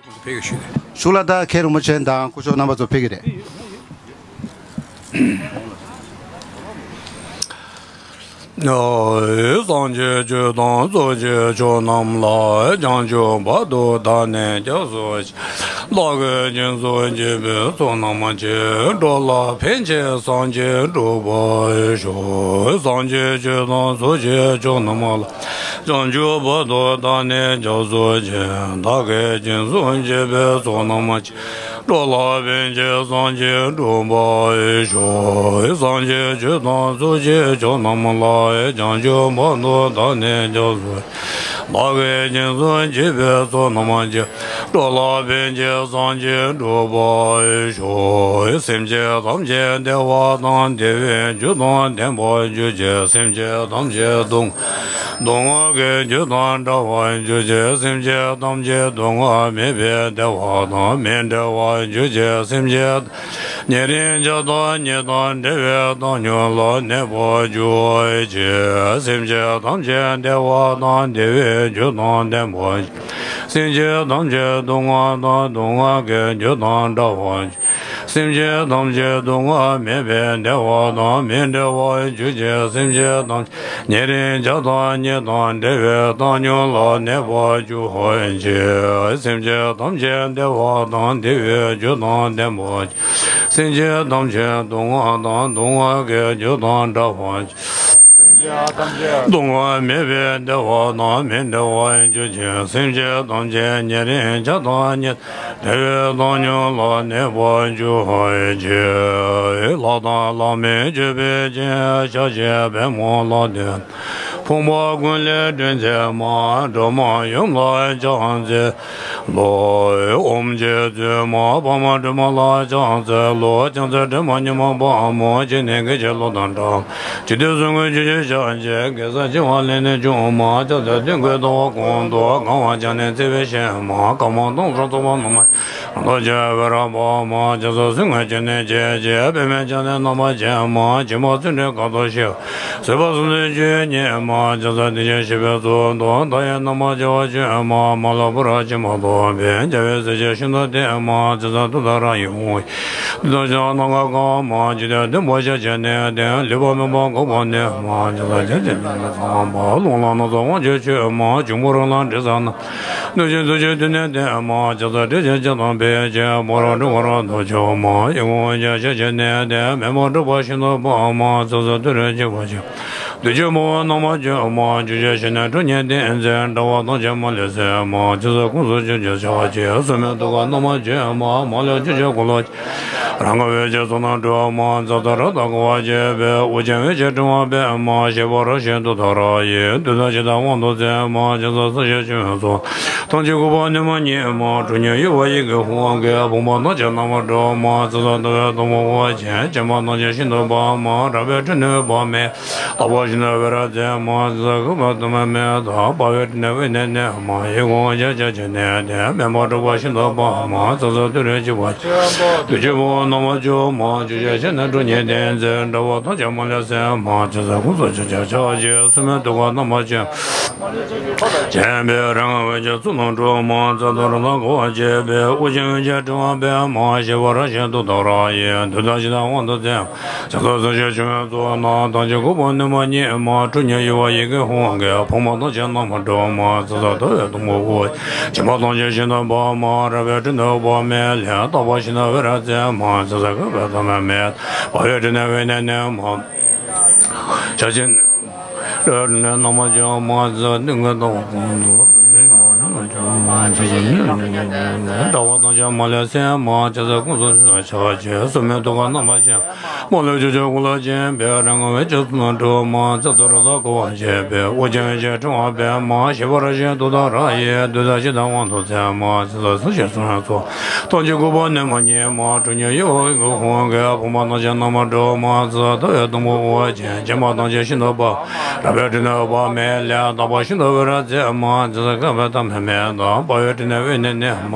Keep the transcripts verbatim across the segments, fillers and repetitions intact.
ཕེབས་ཞུ། ཤུགས་ལ་ད་མཁན་རིན་པོ་ཆེ་དང་སྐུ་ཞབས་རྣམ་པ་ཚོ་ཕེབས་ཀྱི་རེད། སངས་རྒྱས་ཆོས་དང་ཚོགས་ཀྱི་མཆོག་རྣམས་ལ། བྱང་ཆུབ་བར་དུ་བདག་ནི་སྐྱབས་སུ་མཆི། བདག་གིས་སྦྱིན་སོགས་བགྱིས་པའི་ཚོགས་རྣམས་ཀྱིས། འགྲོ་ལ་ཕན་ཕྱིར་སངས་རྒྱས་འགྲུབ་པར་ཤོག། སངས་རྒྱས་ཆོས་དང་ཚོགས་ཀྱི་མཆོག་རྣམས་ལ། བྱང་ཆུབ་བར་དུ་བདག་ནི་སྐྱབས་སུ་མཆི། བདག་གིས་སྦྱིན་སོགས་བགྱིས་པའི་ཚོགས་རྣམས་ཀྱིས། འགྲོ་ལ་ཕན་ཕྱིར་སངས་རྒྱས་འགྲུབ་པར་ཤོག། སངས་རྒྱས་ཆོས་དང་ཚོགས་ཀྱི་མཆོག་རྣམས་ལ། བྱང་ཆུབ་བར་དུ་བདག་ནི་སྐྱབས་སུ། བདག་གིས་སྦྱིན་སོགས་བགྱིས་པའི་ཚོགས་རྣམས་ཀྱིས། འགྲོ་ལ་ཕན་ཕྱིར་སངས་རྒྱས་འགྲུབ་པར་ཤོག། སེམས་ཅན་ཐམས་ཅད་བདེ་བ་དང་བདེ་བའི་རྒྱུ་དང་ལྡན་པར་གྱུར་ཅིག། སེམས་ཅན་ཐམས་ཅད་སྡུག་སྡུག་བསྔལ་གྱི་རྒྱུ་དང་བྲལ་བར་གྱུར་ཅིག། སེམས་ཅན་ཐམས་ཅད་སྡུག་བསྔལ་མེད་པའི་བདེ་བ་དང་མི་འབྲལ་བར་གྱུར་ཅིག། སེམས་ཅན་ཉེ་རིང་རྒྱལ་དང་ཉེ་དང་འབྲེལ་བའི་བཏང་སྙོམས་ལ་གནས་པར་གྱུར་ཅིག། སེམས་ཅན་ཐམས་ཅད་བདེ་བ་དང་བདེ་བའི་རྒྱུ་དང་ལྡན་པར། སེམས་ཅན་ཐམས་ཅད་སྡུག་བསྔལ་དང་སྡུག་བསྔལ་གྱི་རྒྱུ་དང་བྲལ་བར། སེམས་ཅན་ཐམས་ཅད་སྡུག་བསྔལ་མེད་པའི་བདེ་བ་དང་མི་འབྲལ་བར་གྱུར་ཅིག། སེམས་ཅན་ཐམས་ཅད་ཉེ་རིང་རྒྱལ་དང་ཉེ་དང་འབྲེལ་བའི་བཏང་སྙོམས་ལ་གནས་པར་གྱུར་ཅིག། སེམས་ཅན་ཐམས་ཅད་བདེ་བ་དང་བདེ་བའི་རྒྱུ་དང་ལྡན་པར། སེམས་ཅན་ཐམས་ཅད་སྡུག་བསྔལ་དང་སྡུག་བསྔལ་གྱི་རྒྱུ་དང་བྲལ་བར། སྡུག་བསྔལ་མེད་པའི་བདེ་བ་དང་མི་འབྲལ་བར་གྱུར་ཅིག། སེམས་ཅན་ཐམས་ཅད་ཉེ་རིང་རྒྱལ་དང་ཉེ་བདེ་བའི་བཏང་སྙོམས་ལ་གནས་པར་གྱུར་ཅིག། ལྷ་དང་ལྷ་མིན་ཅོད་པན་ཅན། ཤཱཀྱའི་པདྨོ་ལ་འདུད། ཕོངས་པ་ཀུན་ལས་སྒྲོལ་མཛད་མ། སྒྲོལ་མ་ཡུམ་ལ་ཕྱག་འཚལ་ལོ། ཨོཾ་རྗེ་བཙུན་མ་འཕགས་མ་སྒྲོལ་མ་ལ་ཕྱག་འཚལ་ལོ། ཕྱག་འཚལ་སྒྲོལ་མ་མཉམ་མེད་དཔའ་མོ། སྤྱན་ནི་སྐད་ཅིག་གློག་དང་འདྲ། ཇི་སྲིད་གསུང་གི་ཆོས་ཀྱི་ཞལ་མཇལ། གེ་སར་བྱེ་བ་ལས་ནི་བྱུང་མ། ཕྱག་འཚལ་སྟོན་ཀའི་ཟླ་བ་གང་དུ། གང་བ་ཕྱག་ནི་བརྩེ་བས་བཞེས་མ། ཀ་མ་དང་སོགས་ཚོགས་པ་རྣམས། རང་ཐོག་ཆེ་བའི་རབ་འབངས་མ། ཇི་སྲིད་གསུང་གི་ཆོས་ནི་བྱེད་ཅིང་། པདྨས་ཕྱག་ནི་བསྣམས་པར་བགྱི་མ། སྦྱིན་པ་བརྩོན་འགྲུས་དཀའ་ཐུབ་ཤོས། བཟོད་པ་སྲུང་འདི་ཆོས་ཉིད་མ། ཇི་སྲིད་བདེ་ཆེན་གཤེགས་པའི་གཙུག་ཏོར། བདག་ཡི་རྣམ་པར་རྒྱལ་བར་སྤྱོད་མ། མ་ལུས་པོ་རབ་སྦྱིན་པ་ཐོབ་པས། རྒྱལ་བའི་སྲས་ཀྱིས་ཤིན་ཏུ་བསྟེན་མ། ཇི་སྲིད་ཏུཏྟཱ་ར་ཡི་དབང་ཕྱུག། ཏུཏྟཱ་ཤ་ནམ་མཁའ་གང་མ། འཇིག་རྟེན་བདུན་པོ་ཞག་བཅད་ནས་ཏེ། ལུས་པ་མེད་པར་འགུགས་པར་ནུས་མ། ཇི་སྲིད་ཆགས་ཞེན་ལས་ཐར་བ། རླུང་ལ་སྣ་ཚོགས་དབང་ཕྱུག་མཆོད་མ། འབྱུང་པོ་རིགས་ལ་དྲི་ཟ་ན། གནོད་སྦྱིན་ཐུགས་རྗེའི་མཐུ་ནི་ལྡན་མ། ཇི་སྲིད་འདྲེ་ཆེན་ཅི་དང་ཕལ་ཆེར། མ་རིག་འཁྲུལ་འཁོར་རབ་ཏུ་འཇོམས་མ། ཡི་དྭགས་དབང་ཕྱུག་ཞག་བཅད་ནས་ཏེ། མེ་དཔུང་འཁྲུགས་པ་ཤིན་ཏུ་སྤངས་མ། ཇི་སྲིད་ཏུ་རེ་འཇིགས་པར་བྱེད། བདུད་ཀྱི་དཔུང་པོ་རྣམ་པར་འཇོམས་མ། བཅུ་ཞག་ཞི་གནས་ཁྲོ་གཉེར་ལྡན་མཛད། དགྲ་བོ་ཐམས་ཅད་མ་ལུས་གསོད་མ། ཇི་སྲིད་ཁོང་སུ་ཆུད་ཅིང་ཕྱག་བགྱི། སྲུང་མའི་ཐུགས་ཀར་རྣམ་པར་འཇོམས་མ། མ་ལུས་ཕྱོགས་བཅུའི་འཁོར་ལོ། རང་གི་འོད་ཀྱི་ཚོགས་རྣམས་སྒྲོལ་མ། ཛཿ་ཏ་རཀྟ་ཀ་ཝ་ཅན་འབེབས། ཨོ་རྒྱན་འོད་ཀྱི་ཕྲེང་བ་སྤེལ་མ། ཞི་བ་ར་ཤི་ཏུཏྟཱ་ར་ཡིས། བདུད་དང་འཇིག་རྟེན་དབང་དུ་མཛད་མ། ཇི་སྲིད་སྲོག་ཆགས་ཆུང་ངུའི་ཚོགས། ཐམས་ཅད་འགུགས་པ་བསྣོལ་མ་ཉིད་མ། ཁྲོ་གཉེར་གཡོ་བ་ཡི་གེ་ཧཱུྃ་གིས། ཕོངས་པ་ཐམས་ཅད་རྣམ་པར་སྒྲོལ་མ། ཇི་སྲིད་ཟླ་བའི་གདུང་པ་དབུ་ཅན། སྐྱེ་འཆི་ཐམས་ཅད་ཤིན་ཏུ་སྤངས་མ། རལ་པའི་ཁྲོད་ནས་འོད་དཔག་མེད། རྟག་པར་ཞིང་དུ་འོད་རབ་མཛད་མ། ཇི་སྲིད་འཁོར་བའི་སྡུག་བསྔལ་མེད་དོ། དཔའ་བོའི་ཕྲིན་ལས་དབུས་ན་གནས་མ། ཡི་དྭགས་དབང་ཕྱུག་ཞག་བཅད་ནས་ཏེ། མེ་དཔུང་འཁྲུགས་པ་ཤིན་ཏུ་སྤངས་མ། ཇི་སྲིད་ཏུ་རེ་འཇིགས་པར། བདུད་ཀྱི་དཔུང་པོ་རྣམ་པར་འཇོམས་མ། བཅུ་ཞག་ཞི་གནས་ཁྲོ་གཉེར་ལྡན་མཛད། དགྲ་བོ་ཐམས་ཅད་མ་ལུས་གསོད་མ། ཇི་སྲིད་ཁོང་སུ་ཆུད་ཅིང་ཕྱག་བགྱི། སྲུང་མའི་ཐུགས་ཀར་རྣམ་པར་འཇོམས། འཇོམས་པའི་རང་ངམ་འོད་ཀྱི་ཚོགས་རྣམས་སྒྲོལ་མ། ཛཿ་ཏ་རཀྟ་ཀ་ཝ་ཅན་འབེབས། ཨོ་རྒྱན་འོད་ཀྱི་ཕྲེང་བ་སྤེལ་མ། ཞི་བ་ར་ཤི་ཏུཏྟཱ་ར་ཡིས། བདུད་དང་འཇིག་རྟེན་དབང་དུ་མཛད། ཇི་སྲིད་སྲོག་ཆགས་ཆུང་ངུའི་ཚོགས་རྣམས། ཐམས་ཅད་འགུགས་པ་བསྣོལ་མ་ཉིད་མ། ཁྲོ་གཉེར་གཡོ་བ་ཡི་གེ་ཧཱུྃ་གིས། ཕོངས་པ་ཐམས་ཅད་རྣམ་པར་སྒྲོལ་མ། ཇི་སྲིད་ཟླ་བའི་གདུང་པ་དབུ། སྐྱེ་འཆི་ཐམས་ཅད་ཤིན་ཏུ་སྤངས་མ། རལ་པའི་ཁྲོད་ནས་འོད་དཔག་མེད་ལས། རྟག་པར་ཞིང་དུ་འོད་རབ་མཛད་མ། ཇི་སྲིད་འཁོར་བའི་སྡུག་བསྔལ་མེད། དཔའ་བོའི་ཕྲིན་ལས་དབུས་ན་གནས་མ། ཇི་སྲིད་ཁོང་སུ་ཆུད་ཅིང་ཕྱག་བགྱི། སྲུང་མའི་ཐུགས་ཀར་རྣམ་པར་འཇོམས་མ། ཇི་སྲིད་སྟོན་ཀའི་ཟླ་བ་གང་དུ། དགྲ་བོ་ཐམས་ཅད་མ་ལུས་གསོད་མ། ཇི་སྲིད་ཁོང་སུ་ཆུད་ཅིང་ཕྱག་བགྱི། སྲུང་མའི་ཐུགས་ཀར་རྣམ་པར་འཇོམས་མ། མ་ལུས་ཕྱོགས་བཅུའི་འཁོར་ལོ་བཅས་པའི། རང་ངམ་འོད་ཀྱི་ཚོགས་རྣམས་སྒྲོལ་མ། ཛཿ་ཏ་རཀྟ་ཀ་ཝ་ཅན་འབེབས། ཨོ་རྒྱན་འོད་ཀྱི་ཕྲེང་བ་སྤེལ་མ། ཞི་བ་ར་ཤི་ཏུཏྟཱ་ར་ཡིས། བདུད་དང་འཇིག་རྟེན་དབང་དུ་མཛད་མ། ཇི་སྲིད་སྲོག་ཆགས་ཆུང་ངུའི་ཚོགས། ཐམས་ཅད་འགུགས་པ་བསྣོལ་མ་ཉིད་མ། ཁྲོ་གཉེར་གཡོ་བ་ཡི་གེ་ཧཱུྃ་གིས། ཕོངས་པ་ཐམས་ཅད་རྣམ་པར་སྒྲོལ་མ། ཇི་སྲིད་ཟླ་བའི་གདུང་པ་དབུ་ཅན། སྐྱེ་འཆི་ཐམས་ཅད་ཤིན་ཏུ་སྤངས། རལ་པའི་ཁྲོད་ནས་འོད་དཔག་མེད་ལས། རྟག་པར་ཞིང་དུ་འོད་རབ་མཛད་མ། ཇི་སྲིད་འཁོར་བའི་སྡུག་བསྔལ་མེད་དོ། དཔའ་བོའི་ཕྲིན་ལས་དབུས་ན་གནས་མ།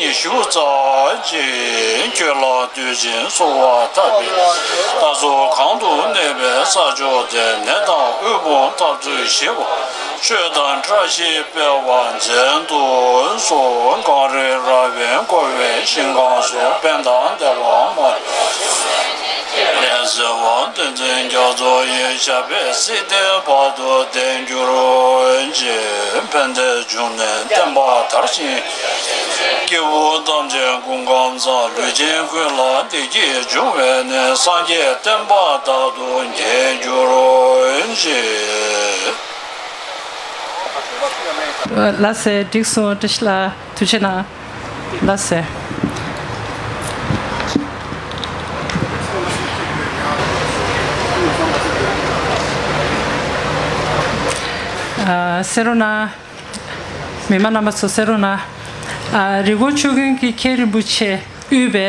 ཉི་ཤུ་རྩ་གཅིག་ཁྱོད་ལ་དུས་ཆེན་གསོལ་བ་བཏབ་པའི་རྟ་ཟོར་གང་དུ་གནས་པའི་ས་ཕྱོགས་དེར་ནད་དང་དབུལ་ཕོངས་འཐབ་རྩོད་ཞི་བ། ཆོས་དང་བཀྲ་ཤིས་སྤེལ་བར་མཛད་དུ་གསོལ། གངས་རི་ར་བས་བསྐོར་བའི་ཞིང་ཁམས་སུ་ཕན་དང་བདེ་བ་མ་ལུས་པ། ལས་བརྩེ་བ་བསྟན་འཛིན་རྒྱ་མཚོ་ཡི་ཞབས་པད་སྲིད་མཐའི་བར་དུ་བརྟན་གྱུར་ཅིག་ཕན་བདེའི་འབྱུང་གནས་བསྟན་པ་དར་ཞིང་རྒྱས། སྐྱེ་བོ་ཐམས་ཅད་སྐུ་ཁམས་བཟང་། ལུས་ཅན་ཀུན་ལ་བདེ་སྐྱིད་འབྱུང་བའི་གནས། སངས་རྒྱས་བསྟན་པ་རྟག་ཏུ་རྒྱས་གྱུར་ཅིག་ལགས་སེ། འགྲིག་སོང་། བཀྲ་ཤིས་ལགས། ཐུགས་རྗེ་གནང་། ལགས་སེ། ཨ། གསན་རོགས་གནང་། མི་མང་རྣམ་པ་ཚོ་གསན་རོགས་གནང་། ཨ། རི་ཀོན་ཆོས་དགོན་གྱི་མཁན་རིན་པོ་ཆེ་དབུས་པའི་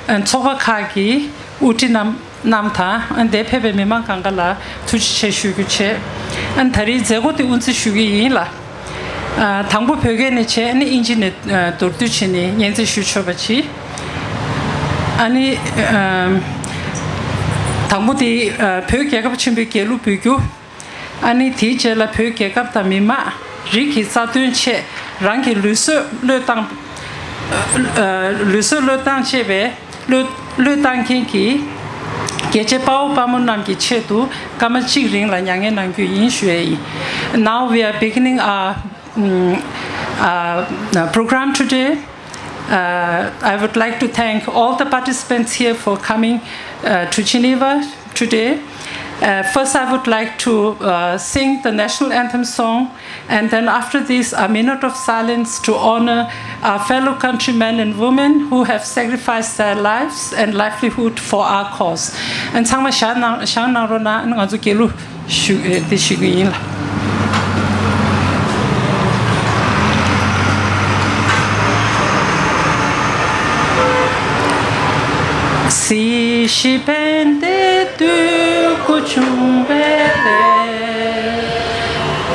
ཨ་ཚོགས་པ་ཁག་གི་དབུ་ཁྲིད་རྣམ་རྣམས་དང་། ཨ། འདིར་ཕེབས་པའི་མི་མང་གང་ག་ལ་ཐུགས་རྗེ་ཆེ་ཞུ་རྒྱུ་བྱས། ཨ། ད་རེས་མཛད་སྒོ་དེ་དབུ་འཛུགས་ཞུ་གི་ཡིན་ལ། ཨ། དང་པོ་བོད་སྐད་ནས་བྱས། ཨ་ནི་དབྱིན་ཇི་ནས་ཨ་མདོར་བསྡུས་བྱས་ནས་སྙན་སེང་ཞུ་ཆོག་པ་བྱེད། ཨ་ནི་ཨ་དང་པོ་དེ་ཨ་བོད་རྒྱལ་ཁབ་ཆེན་པོའི་རྒྱལ་གླུ་འབུལ་རྒྱུ། ཨ་ནི་དེའི་རྗེས་ལ་བོད་རྒྱལ་ཁབ་དང་མི་དམངས་རིགས་ཀྱི་རྩ་དོན་ཆེད་རང་གི་ལུས་གསོས་བློས་བཏང་། ཨ། ལུས་གསོས་བློས་བཏང་བྱས་པའི་བློས་བློས་བཏང་མཁན་གྱི་རྒྱལ་གཅེས་དཔའ་བོ་དཔའ་མོ་རྣམས་ཀྱི་ཆེད་དུ་སྐར་མ་གཅིག་རིང་ལ་མྱ་ངན་གནང་རྒྱུ་ཡིན་ཞུ་ཡས་ཡིན། Now we are beginning our, um, uh, program today. Uh, I would like to thank all the participants here for coming uh, to Geneva today. Uh, first, I would like to uh, sing the national anthem song, and then after this, a minute of silence to honor our fellow countrymen and women who have sacrificed their lives and livelihood for our cause. And ཚང་མ་བཞག་གནང་བཞག་གནང་རོགས་གནང་། ང་ཚོ་རྒྱལ་གླུ་ཞུ་ཨེ་འདི་ཞུ་གི་ཡིན་ལ། སྲིད་ཞི་ཕན་བདེ་དུས་སྐུ་འབྱུང་བའི་ལས།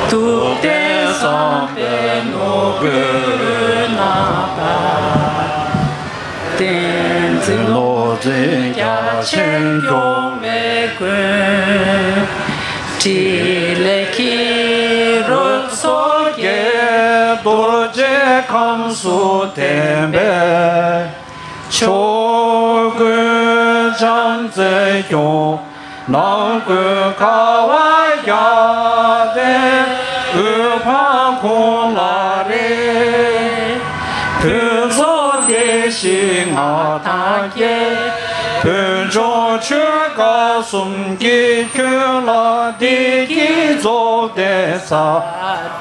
སྟུག་ལྡན་བསམ་པའི་ནོར་བུ་རྣམ་པ། བསྟན་འཛིན་བློ་གྲོས་རྒྱ་ཆེན་སྐྱོང་བའི་མགོན། ཕྲིན་ལས་ཀྱི་རོ་མཚོ་རྒྱས། རྡོ་རྗེ་ཁམས་སུ་བསྟན་པའི་ཕྱོགས་ཀུན་བྱམས་བརྩེས་སྐྱོང་། ནང་ཁུལ་དགའ་བ་རྒྱལ་བའི་དབུ་འཕང་ཁོང་ལ་རེག། ཕུན་ཚོགས་བདེ་གཤེགས་མངའ་ཐང་རྒྱས། བོད་ལྗོངས་ཆོལ་ཁ་གསུམ་གྱི་ཁྱོན་ལ་བདེ་སྐྱིད་རྫོགས་ལྡན་གསར་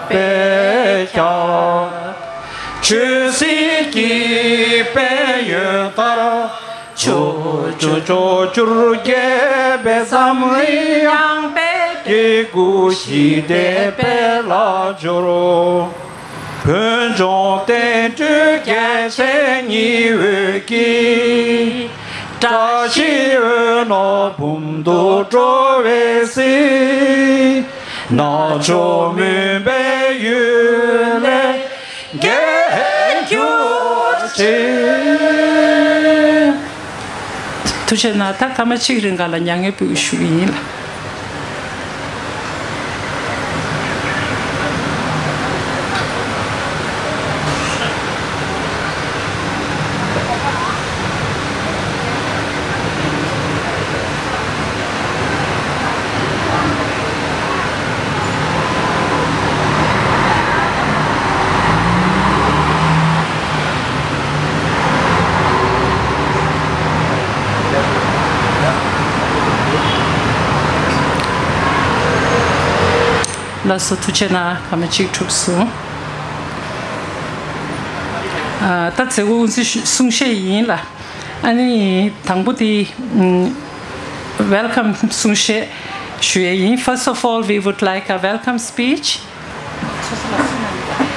པས་ཁྱབ། ཆོས་སྲིད་ཀྱི་དཔལ་ཡོན་དར། ཕྱོགས་བཅུ་ཕྱོགས་བཅུར་རྒྱས་པའི་འཛམ་གླིང་ཡངས་པའི་སྐྱེ་དགུ་ཞི་བདེ་དཔལ་ལ་འབྱོར། བོད་ལྗོངས་བསྟན་འགྲོའི་རྒྱལ་མཚན་ཉི་འོད་ཀྱིས། བཀྲ་ཤིས་འོད་སྣང་འབུམ་དུ་སྤྲོ་བའི་གཟིས། རྣལ་འབྱོར་མུན་པའི་གཡུལ་ལས་རྒྱལ་གྱུར་ཅིག། ཐུགས་རྗེ་གནང་། ད་སྐར་མ་གཅིག་རིང་ག་ལ་མྱ་ངན་འབུལ་ཞུ་གི་ཡིན་ལ། ལགས་སོ། ཐུགས་རྗེ་གནང་། སྐར་མ་གཅིག་འགྲུབ་སོང་། ཨ། ད་མཛད་སྒོ་དབུ་འཛུགས་གསུང་བཤད་ཡིན་ལ། ཨ་ནི་དང་པོ་དེ་ཨམ། welcome གསུང་བཤད་ཞུ་ཡས་ཡིན། First of all, we would like a welcome speech.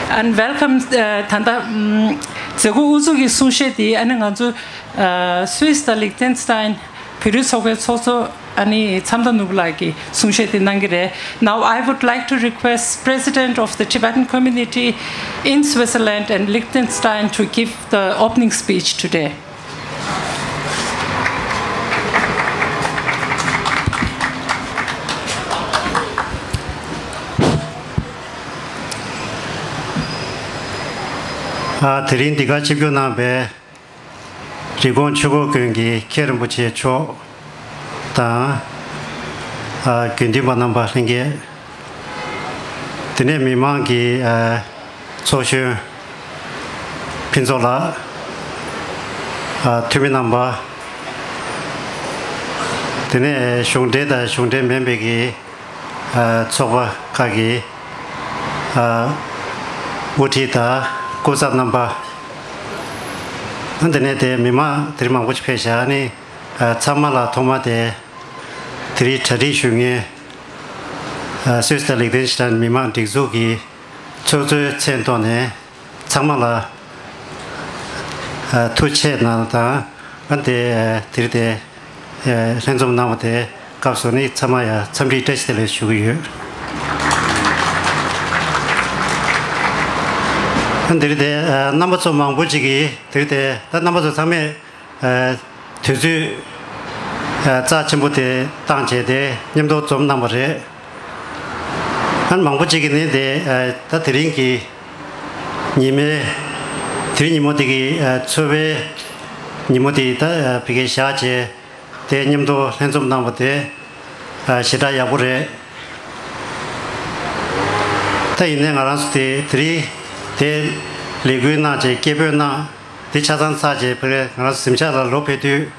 And welcome, ཨ། ད་ལྟ་ཨམ། མཛད་སྒོ་དབུ་འཛུགས་ཀྱི་གསུང་བཤད་དེ་ཨ་ནི་ང་ཚོ་ཨ། སུད་སི་དང་ལིག་ཏེན་སི་ཏན་བོད་རིགས་ཚོགས་པའི་ཚོགས་གཙོ་ཨ་ནི་མཚམས་དར་ནོར་བུ་ལགས་ཀྱིས་གསུང་བཤད་དེ་གནང་གི་རེད། Now I would like to request President of the Tibetan Community in Switzerland and Liechtenstein to give the opening speech today. ཨ། དེ་རིང་འདི་གར་ཆིབས་བསྒྱུར་གནང་བའི་རི་ཀོན་ཆོས་འཁོར་དགོན་གྱི་མཁན་རིན་པོ་ཆེ་མཆོག་དང་། ཨ། དགེ་འདུན་པ་རྣམ་པ་ལྷན་རྒྱས། དེ་ནས་མི་མང་གི་ཨ། ཚོགས་གཞོན་ཕུན་ཚོགས་ལགས། ཨ། འཐུས་མི་རྣམ་པ། དེ་ནས་གཞུང་འབྲེལ་དང་གཞུང་འབྲེལ་མིན་པའི་གི་ཨ། ཚོགས་པ་ཁག་གི་ཨ། དབུ་ཁྲིད་དང་སྐུ་ཚབ་རྣམ་པ། ཨ། དེ་ནས་དེ་མི་མང་དེ་རིང་མང་པོ་ཞིག་ཕེབས་ཤག་ཨ་ནི་ཨ། ཚང་མ་ལ་ཐོག་མ་དེ་དེ་རིང་གྲ་སྒྲིག་ཞུ་མཁན་ཨ། སུད་སི་དང་ལིག་ཏེན་སི་ཏན་མི་མང་སྒྲིག་འཛུགས་ཀྱི་ ཚོགས་གཙོའི་མཚན་ཐོག་ནས་ཚང་མ་ལ་ཨ་ཐུགས་རྗེ་ཆེ་གནང་དང་། ཨ་དེ་དེ་རིང་དེ་ཨ་ལྷན་འཛོམས་གནང་བ་དེ་སྐབས་སུ་ནི་ཚང་མ་ཡ་འཚམས་འདྲི་བཀྲ་ཤིས་བདེ་ལེགས་ཞུ་གི་ཡོད། ཨ་དེ་རིང་དེ་ཨ་རྣམ་པ་ཚོ་མང་པོ་ཅིག་གིས་དེ་རིང་དེ་ད་རྣམ་པ་ཚོ་ཚང་མས་ཨ་དུས་ཚོད་ཨ་རྩ་ཆེན་པོ་དེ་བཏང་བྱས་ཏེ་མཉམ་དུ་འཛོམས་གནང་བ་རེད། ཨ་ནི་མང་པོ་ཅིག་གིས་ནི་དེ་ཨ་ད་དེ་རིང་གི་ཉི་མའི་དེ་རིང་ཉིན་མོ་དེ་གི་ཨ་ཚོགས་པའི་ཉིན་མོ་དེ་ད་ཨ་ཕ་གིར་བཞག་བྱས་དེ་མཉམ་དུ་ལྷན་འཛོམས་གནང་བ་དེ་ཨ་ཞེ་དྲག་ཡག་པོ་རེད། ད་ཡིན་ནའི་ང་རང་ཚོ་དེ་དེ་རིང་དེ་ལས་འགུལ་གནང་བྱས་སྐད་འབོད་གནང་། དེ་ཆ་ཚང་ཚར་རྗེས་ཕ་གིར་ང་རང་སེམས་ཤག་ལ་ལོག་ཕེབས་དུས་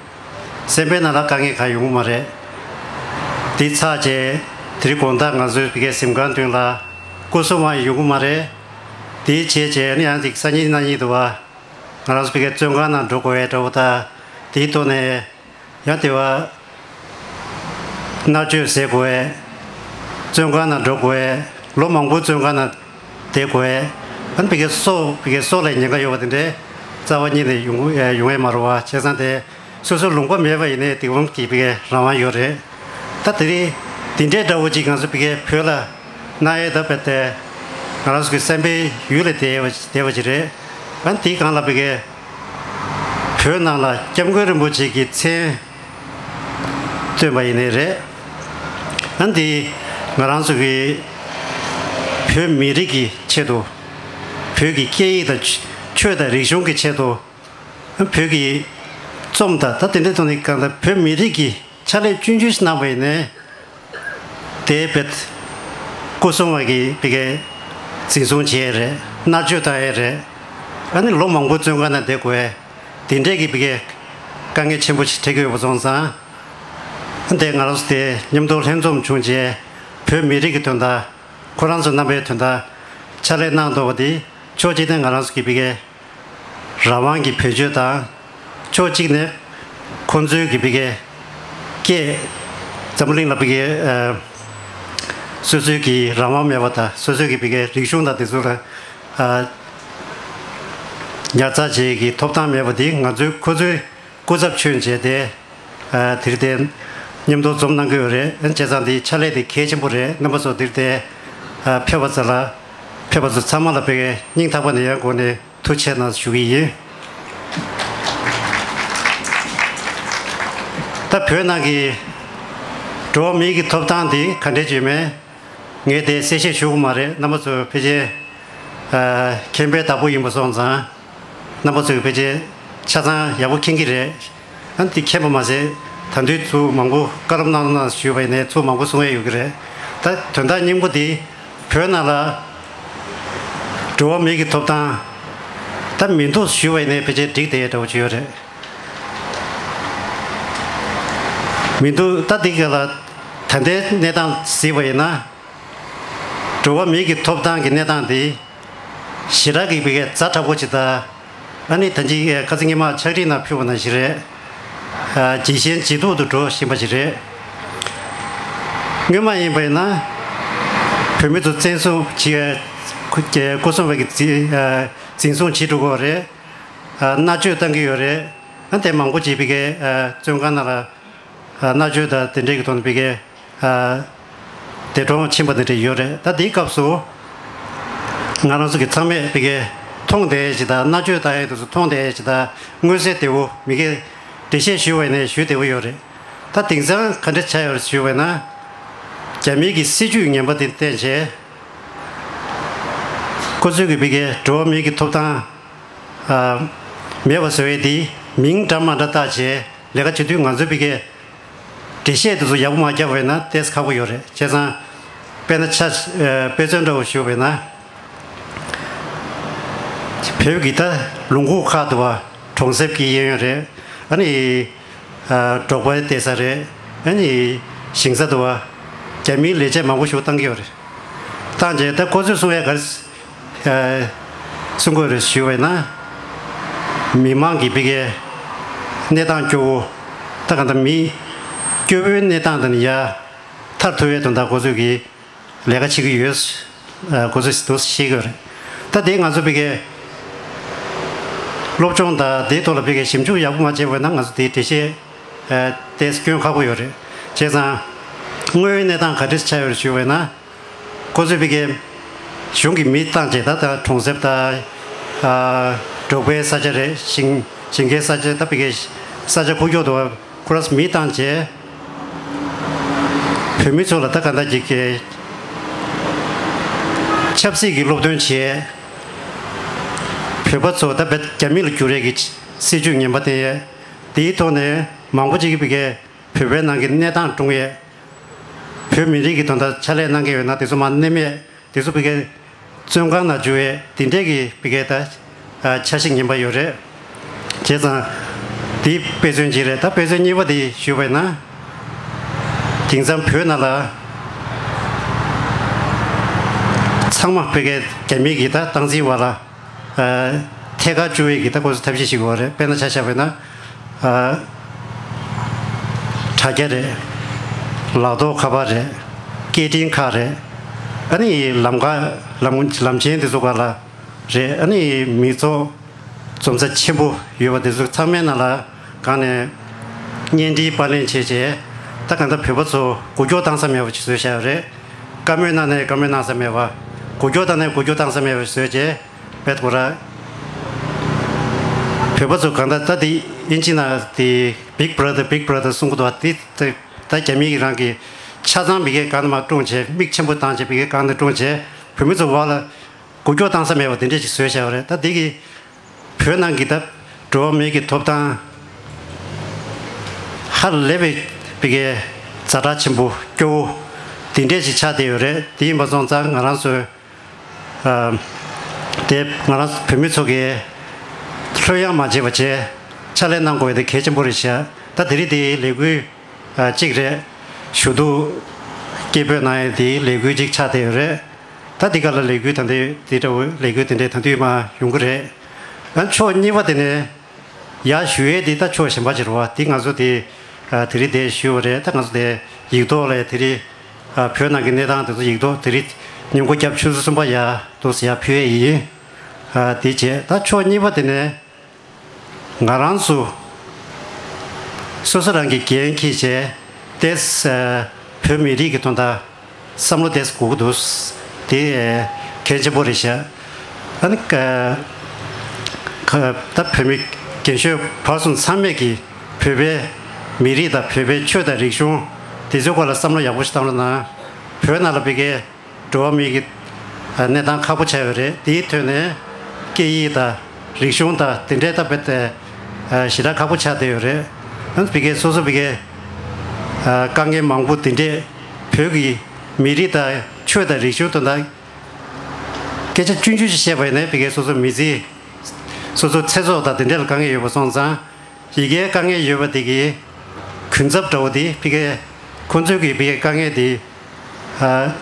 སེམས་པའི་ནང་ལ་དཀའ་ངལ་གང་ཡོང་གི་མ་རེད། དེ་ཚར་རྗེས་དེ་རིང་དགོང་དག་ང་ཚོའི་ཕ་གིའི་གཟིམ་ཁང་མདུན་ལ་སྐུ་སྲུང་བ་ཡོང་གི་མ་རེད། དེ་བྱས་རྗེས་ནི་ཡང་དེ་སང་ཉིན་གནངས་ཉིན་དུ་བ་ང་རང་ཚོ་ཕ་གིའི་བཙོན་ཁང་ནང་འགྲོ་དགོས་ཡས་འདྲ་བོ་དང་། དེའི་ཐོག་ནས་ཡང་དེ་བ་མནར་གཅོད་བཟོས་དགོས། བཙོན་ཁང་ནང་འགྲོ་དགོས། ལོ་མང་པོ་བཙོན་ཁང་ནང་བསྡད་དགོས། ཨ་ནི་ཕ་གིའི་སྲོག་ཕ་གིའི་སྲོག་ལ་ཉེན་ཁ་ཡོད་པ་དེ་འདྲའི་རྩ་བ་ཉིད་ནས་ཡོང་ཡོང་ཡས་མ་རེད་བ། བྱས་ཙང་དེ་སོ་སོའི་ལུང་པ་མེད་པ་ཡིན་ནའི་དེ་འོང་གི་ཕ་གིའི་རང་དབང་ཡོད་རེད། ད་དེ་རིང་དེ་འདྲའི་འདྲ་བོ་ཅིག་ང་ཚོ་ཕ་གིའི་བོད་ལ་གནང་ཡས་ད་བས་ཏེ་ང་རང་ཚོ་གི་བསམ་པའི་ཡུལ་ལ་བསྡད་པ་བསྡད་པ་ཅིག་རེད། ཨ་ནི་དེའི་སྒང་ལ་ཕ་གིའི་བོད་ནང་ལ་སྐྱབས་མགོན་རིན་པོ་ཆེ་གི་མཚན་བཏོན་པ་ཡིན་ནའི་རེད། ཨ་ནི་དེ་ང་རང་ཚོ་གི་བོད་མི་རིགས་ཀྱི་ཆེད་དུ། བོད་ཀྱི་སྐད་ཡིག་དང་ཆོས་དང་རིག་གཞུང་གི་ཆེད་དུ། བོད་ཀྱི་རྩོམ་དང་ད་དེ་འདྲའི་ཐོག་ནས་གང་ལྟར་བོད་མི་རིགས་ཀྱི་ཕྱག་ལས་ཆུང་ཆུང་ཞིག་གནང་བ་ཡིན་ནའི། དེའི་བེད་སྐུ་སྲུང་བ་གིས་ཕ་གིའི་འཛིན་བཟུང་བྱས་རེད། མནར་གཅོད་བཏང་ཡས་རེད། ཨ་ནི་ལོ་མང་པོ་བཙོན་ཁང་ནང་བསྡད་དགོས་ཡས་དེ་འདྲས་ཀྱི་ཕ་གིའི་དཀའ་ངལ་ཆེན་པོ་ཞིག་འཕྲད་ཀྱི་ཡོད་པ་སོང་ཙང་། དེ་ང་རང་ཚོ་དེ་མཉམ་དུ་ལྷན་འཛོམས་བྱུང་རྗེས་བོད་མི་རིགས་ཀྱི་དོན་དག་ཁོ་རང་ཚོ་རྣམ་པའི་དོན་དག་ཕྱག་ལས་གནང་འདུག་པ་དེ་ཕྱོགས་གཅིག་ནས་ང་རང་ཚོ་གི་ཕ་གིའི་རང་དབང་གི་བེད་སྤྱོད་དང་། ཕྱོགས་གཅིག་ནས་ཁོང་ཚོའི་གི་ཕ་གིའི་སྐད། འཛམ་བུ་གླིང་ལ་ཕ་གིའི་ཨ་སོ་སོའི་གི་རང་དབང་མེད་པ་དང་། སོ་སོའི་གི་ཕ་གིའི་རིག་གཞུང་དང་དེ་ཚོ་ལ་ཨ་ཉར་ཚགས་བྱེད་ཀྱི་ཐོབ་ཐང་མེད་པ་དེ་ང་ཚོའི་ཁོ་ཚོའི་སྐུ་ཚབ་མཆོད་མཇལ་ཏེ། ཨ་དེ་རིང་དེ་མཉམ་དུ་འཛོམས་གནང་གི་ཡོད་རེད། བྱས་ཙང་དེ་ཕྱག་ལས་དེ་གལ་ཆེན་པོ་རེད། རྣམ་པ་ཚོ་དེ་རིང་དེ་ཨ་ཕེབས་པ་ཚོ་ལ། ཕེབས་པ་ཚོ་ཚང་མ་ལ་ཕ་གིའི་སྙིང་ཐག་པ་ནས་ཡང་སྒོ་ནས་ཐུགས་རྗེ་ཆེ་གནང་ཞུ་གི་ཡིན། ད་བོད་ནང་གི་འགྲོ་བ་མིའི་གི་ཐོབ་ཐང་དེ་ག་འདྲས་ཡོད་མེད། ངས་དེ་གསལ་བཤད་ཞུ་གི་མ་རེད། རྣམ་པ་ཚོ་ཕལ་ཆེར་ཨ་མཁྱེན་པའི་བདག་པོ་ཡིན་པ་སོང་ཙང་། རྣམ་པ་ཚོས་ཕལ་ཆེར་ཆ་ཚང་ཡག་པོ་མཁྱེན་གྱི་རེད། ཨ་ནི་དེ་མཁྱེན་པ་མ་ཟད་ད་དུང་ཚུར་མང་པོ་བཀའ་སློབ་གནང་རོགས་གནང་ཞུས་པ་ཡིན་ནའི་ཚུར་མང་པོ་གསུང་ཡས་ཡོད་ཀྱི་རེད། ད་དོན་དག་སྙིང་པོ་དེ་བོད་ནང་ལ་འགྲོ་བ་མིའི་གི་ཐོབ་ཐང་ད་མི་འདུག་ཞུས་པ་ཡིན་ནའི་ཕལ་ཆེར་འགྲིག་བསྡད་ཡས་འདྲ་བོ་ཅིག་ཡོད་རེད། མི་འདུག་ད་འདི་ག་ལ་ད་ལྟའི་གནས་སྟངས་གཟིགས་པ་ཡིན་ན། འགྲོ་བ་མིའི་གི་ཐོབ་ཐང་གི་གནས་སྟངས་དེ་ཞེ་དྲག་གི་ཕ་གིའི་ཛ་དྲག་པོ་ཅིག་དང་། ཨ་ནི་ད་ཅི་ཁ་སང་ཉི་མ་ཕྱག་བྲིས་ནང་ཕུལ་བ་ནང་བཞིན་རེད། ཨ་ཇེ་ཞན་ཇེ་སྡུག་ཏུ་འགྲོ་བཞིན་པ་ཞིག་རེད། སྔོན་མ་ཡིན་པ་ཡིན་ན་བོད་མི་ཚོ་བཙན་བཟུང་བྱེད། སྐུ་སྲུང་བ་གིས་འཛིན་ཨ་འཛིན་བཟུང་བྱེད་འགྲོ་གི་ཡོད་རེད། ཨ་མནར་གཅོད་བཏང་གི་ཡོད་རེད། ཨ་དེ་མང་པོ་ཅིག་ཕ་གིའི་ཨ་བཙོན་ཁང་ནང་ལ་ཨ་མནར་གཅོད་དང་དེ་འདྲའི་གི་ཐོག་ནས་ཕ་གིའི་ཨ་འདས་གྲོངས་ཕྱིན་པ་དེ་འདྲ་ཡོད་རེད། ད་དེའི་སྐབས་སུ་ང་རང་ཚོ་གི་ཚང་མས་ཕ་གིའི་མཐོང་བསྡད་ཡས་ཅིག་དང་། མནར་གཅོད་བཏང་ཡས་དེ་ཚོ་མཐོང་བསྡད་ཡས་ཅིག་དང་། མངོན་གསལ་དོད་པོ་མི་སྒེར་འགྲེལ་བཤད་ཞུས་པ་ཡིན་ནའི་ཞུས་བདེ་པོ་ཡོད་རེད། ད་དེང་སང་ག་འདྲ་ཆགས་ཡོད་རེད་ཞུས་པ་ཡིན་ན། རྒྱ་མིའི་གི་སྲིད་ཇུས་ངན་པ་དེ་བསྟན་བྱས། ཁོ་ཚོས་གི་ཕ་གིའི་འགྲོ་བ་མིའི་གི་ཐོབ་ཐང་ཨ་མེད་པ་བཟོ་ཡས་དེ་མིང་འདྲ་མ་འདྲ་བཏགས་བྱས་ལས་ཀ་བྱེད་དུས། ང་ཚོའི་ཕ་གིའི་འགྲེལ་བཤད་དེ་ཚོ་ཡག་པོ་མ་བརྒྱབ་པ་ཡིན་ན་ཏོག་ཙམ་ཁག་པོ་ཡོད་རེད། བྱས་ཙང་དཔེར་ན་ཆ་ཨ་དཔེ་མཚོན་འདྲ་བོ་ཞུས་པ་ཡིན་ན། བོད་ཀྱི་ད་ལུང་ཁུག་ཁག་ཏུ་བ་གྲོང་གསེབ་ཀྱི་གཡས་གཡོན་རེད། ཨ་ནི་ཨ་འབྲོག་པའི་སྡོད་ས་རེད། ཨ་ནི་ཞིང་ས་དུ་བ་རྒྱ་མིའི་ལས་བྱེད་མང་པོ་ཞིག་བཏང་གི་ཡོད་རེད། བཏང་རྗེས་ད་ཁོ་ཚོས་གསུང་ཡ་ག་རེ་ཨ་གསུང་གི་ཡོད་རེད་ཞུས་པ་ཡིན་ན། མི་མང་གི་ཕ་གིའི་གནས་སྟངས་སྐྱོ་བོ། ད་ག་ད་མི་སྐྱོ་བོའི་གནས་སྟངས་དེ་ནས་ཡར་ཐར་ཐུབ་ཡས་དོན་དག་ཁོ་ཚོས་ཀྱི་ལས་ཀ་བྱེད་ཀྱི་ཡོད། ཨ་ཁོ་ཚོས་འདུག་ཤེས་ཀྱི་ཡོད་རེད། ད་དེ་ང་ཚོ་ཕ་གིའི་སློབ་སྦྱོང་དང་དེའི་ཐོག་ལ་ཕ་གིའི་ཞིབ་འཇུག་ཡག་པོ་མ་བྱས་པ་ན་ང་ཚོ་དེའི་འགྲེལ་བཤད་ཨ་དེ་སྐྱོན་ཁག་པོ་ཡོད་རེད། བྱས་ཙང་དངོས་ཡོད་གནས་སྟངས་ག་འདྲ་ཆགས་ཡོད་རེད་ཞུས་པ་ཡིན་ན། ཁོ་ཚོས་ཕ་གིའི་གཞུང་གི་མི་བཏང་བྱས། ད་ལྟ་གྲོང་གསེབ་དང་ཨ་འབྲོག་པའི་ས་ཆ་རེད། ཞིང་ཞིང་ཁའི་ས་ཆ། ད་ཕ་གིའི་ས་ཆ་ཁུག་ཀྱོག་ཏུ་ཁོ་རང་ཚོ་མི་བཏང་བྱས། བོད་མི་ཚོ་ལ་ད་ག་འདྲ་ཅིག་གི་ཆབ་སྲིད་ཀྱི་སློབ་སྟོན་བྱས། བོད་པ་ཚོ་ད་བོད་རྒྱ་མི་ལ་བསྒྱུར་ཡས་ཀྱི་སྲིད་ཇུས་ངན་པ་བསྟན་ཡས། དེའི་ཐོག་ནས་མང་པོ་ཅིག་གིས་ཕ་གིའི་བོད་པའི་ནང་གི་གནས་སྟངས་སྲུང་ཡས། བོད་མི་རིགས་ཀྱི་དོན་དག་ཕྱག་ལས་གནང་གི་ཡོད་ན་དེ་ཚོ་མར་ནེམ་ཡས། དེ་ཚོ་ཕ་གིའི་བཙོན་ཁང་ནང་འཇུག་ཡས། དེ་འདྲས་ཀྱི་ཕ་གིའི་ད་ཨ་འཆར་གཞི་ངན་པ་ཡོད་རེད། བྱས་ཙང་དེ་དཔེ་མཚོན་གཅིག་རེད། ད་དཔེ་མཚོན་གཉིས་པ་དེ་ཞུས་པ་ཡིན་ན། དེང་སང་བོད་ནང་ལ་ཚང་མ་ཕ་གིའི་རྒྱ་མི་གི་ད་སྟངས་འཛིན་འོག་ལ་ཨ་ཐད་ཀར་བཅུག་ཡས་ཀྱི་ད་ཁོ་ཚོ་ཐབས་ཤེས་ཤིག་ཡོད་རེད། དཔེར་ན་ཆ་བཞག་པ་ཡིན་ན། ཨ་དྲ་རྒྱ་རེད། ལག་ཐོགས་ཁ་པར་རེད། སྐད་འཕྲིན་ཁག་རེད། ཨ་ནི་ལམ་ཁ་ལམ་ལམ་ཆེན་དེ་ཚོ་ག་ལ་རེད། ཨ་ནི་མི་ཚོགས་འཛོམས་ས་ཆེན་པོ་ཡོད་པ་དེ་ཚོ་ཚང་མའི་ནང་ལ་གང་ནས་བརྙན་འཕྲིན་པར་ལེན་བྱས་བྱས། ད་གང་ལྟར་བོད་པ་ཚོ་མགོ་སྐྱོག་བཏང་ས་མེད་པ་ཅིག་བཟོས་བཞག་ཡོད་རེད། བཀའ་མོལ་གནང་ནས་བཀའ་མོལ་གནང་ས་མེད་པ། མགོ་སྐྱོག་བཏང་ནས་མགོ་སྐྱོག་བཏང་ས་མེད་པ་བཟོས་བྱས། བེད་ཀོ་ར། བོད་པ་ཚོ་གང་ལྟར་ད་དེ་དབྱིན་ཇི་ནང་དེ་Big Brother, Big Brother གསུང་གི་འདུག་བ། དེ་དེ་ད་རྒྱ་མི་གི་རང་གི་ཆ་ཚང་ཕ་གིའི་སྒང་ནས་མར་བཀྲོངས་བྱས། མིག་ཆེན་པོ་བཏང་བྱས་ཕ་གིའི་སྒང་ནས་བཀྲོངས་བྱས། བོད་མི་ཚོ་བར་ལ་མགོ་སྐྱོག་བཏང་ས་མེད་པ་དེ་འདྲས་ཅིག་བཟོས་བཞག་པ་རེད། ད་དེ་གི་བོད་ནང་གི་ད་འགྲོ་བ་མིའི་གི་ཐོབ་ཐང་ཧ་ལས་པའི་ཕ་གིའི་ཛ་དྲག་ཆེན་པོ་སྐྱོ་བོ་དེ་འདྲས་ཅིག་ཆགས་བསྡད་ཡོད་རེད། དེ་ཡིན་པ་སོང་ཙང་ང་རང་ཚོས་ཨ་དེ་ང་རང་བོད་མི་ཚོ་གིས་ལྷོད་ཡངས་མ་བྱེད་པ་བྱས་ཕྱག་ལས་གནང་དགོས་ཡ་དེ་གལ་ཆེན་པོ་རེད་ཤག། ད་དེ་རིང་དེ་ལས་འགུལ་ཨ་གཅིག་རེད། ཞུ་གཏུག་སྐད་འབོད་གནང་ཡ་དེ་ལས་འགུལ་གཅིག་ཆགས་བསྡད་ཡོད་རེད། ད་འདི་ག་ལ་ལས་འགུལ་ད་འདི་འདི་འདྲ་བོ་ལས་འགུལ་དེ་འདྲས་ད་དུས་མ་ཡོང་གི་རེད། ཨ་ཕྱོགས་གཉིས་པ་དེ་ནས་ཡར་ཞུ་ཡས་དེ་ད་ཕྱོགས་གཞན་པ་ཅིག་རེད་བ། དེ་ང་ཚོ་དེ་ཨ་དེ་རིང་དེ་ཞུས་པ་རེད། ད་ང་ཚོ་དེ་ཡིག་ཐོག་ལ་དེ་རིང་ཨ་བོད་ནང་གི་གནས་སྟངས་དེ་ཚོ་ཡིག་ཐོག་དེ་རིང་ཉིན་གུང་སྐྱབས་ཆུ་ཚོད་གསུམ་པ་ཡར་འདུག་སེ་ཡར་ཕུལ་ཡས་ཡིན། ཨ་དེ་བྱས་ད་ཕྱོགས་གཉིས་པ་དེ་ནས། ང་རང་ཚོ་སོ་སོ་རང་གི་འགན་འཁྱེར་བྱས་ཏེ། བོད་མི་རིགས་ཀྱི་དོན་དག་བསམ་བློ་ཏོག་ཙམ་དགོས་ཀྱི་འདུག། དེ་གལ་ཆེན་པོ་རེད་ཤག། ཨ་ནི་ཀ་ཀ་ད་བོད་མི་རྒན་གཞོན་བར་གསུམ་ཚང་མས་ཀྱི་བོད་པའི་མི་རིགས་དང་བོད་པའི་ཆོས་དང་རིག་གཞུང་དེ་ཚོའི་སྐོར་ལ་བསམ་བློ་ཡག་པོ་ཞིག་བཏང་རོགས་གནང་། བོད་ནང་ལ་ཕ་གིའི་འགྲོ་བ་མིའི་གི་གནས་སྟངས་ཁག་པོ་ཆགས་ཡོད་རེད། དེའི་ཐོག་ནས་སྐད་ཡིག་དང་རིག་གཞུང་དང་དེ་འདྲའི་ད་བེད་དེ་ཞེ་དྲག་ཁག་པོ་ཆགས་བསྡད་ཡོད་རེད། ཨ་ནི་ཕ་གིའི་སོ་སོ་ཕ་གིའི་དཀའ་ངལ་མང་པོ་དེ་འདྲས། བོད་ཀྱི་མི་རིགས་དང་ཆོས་དང་རིག་གཞུང་དོན་དག་སྐད་ཆ་ཆུང་ཆུང་ཞིག་བཤད་པ་ཡིན་ན་ཕ་གིའི་སོ་སོ་མི་ཚེ་སོ་སོ་ཚེ་སྲོག་དང་དེ་འདྲས་ལ་དཀའ་ངལ་ཡོད་པ་སོང་ཙང་། ཡི་གེའི་དཀའ་ངལ་ཡོད་པ་དེ་གི་གུན་གསབ་འདྲ་བོ་དེ་ཕ་གིའི་ཁོང་ཚོའི་གི་ཕ་གིའི་དཀའ་ངལ་དེ་ཨ་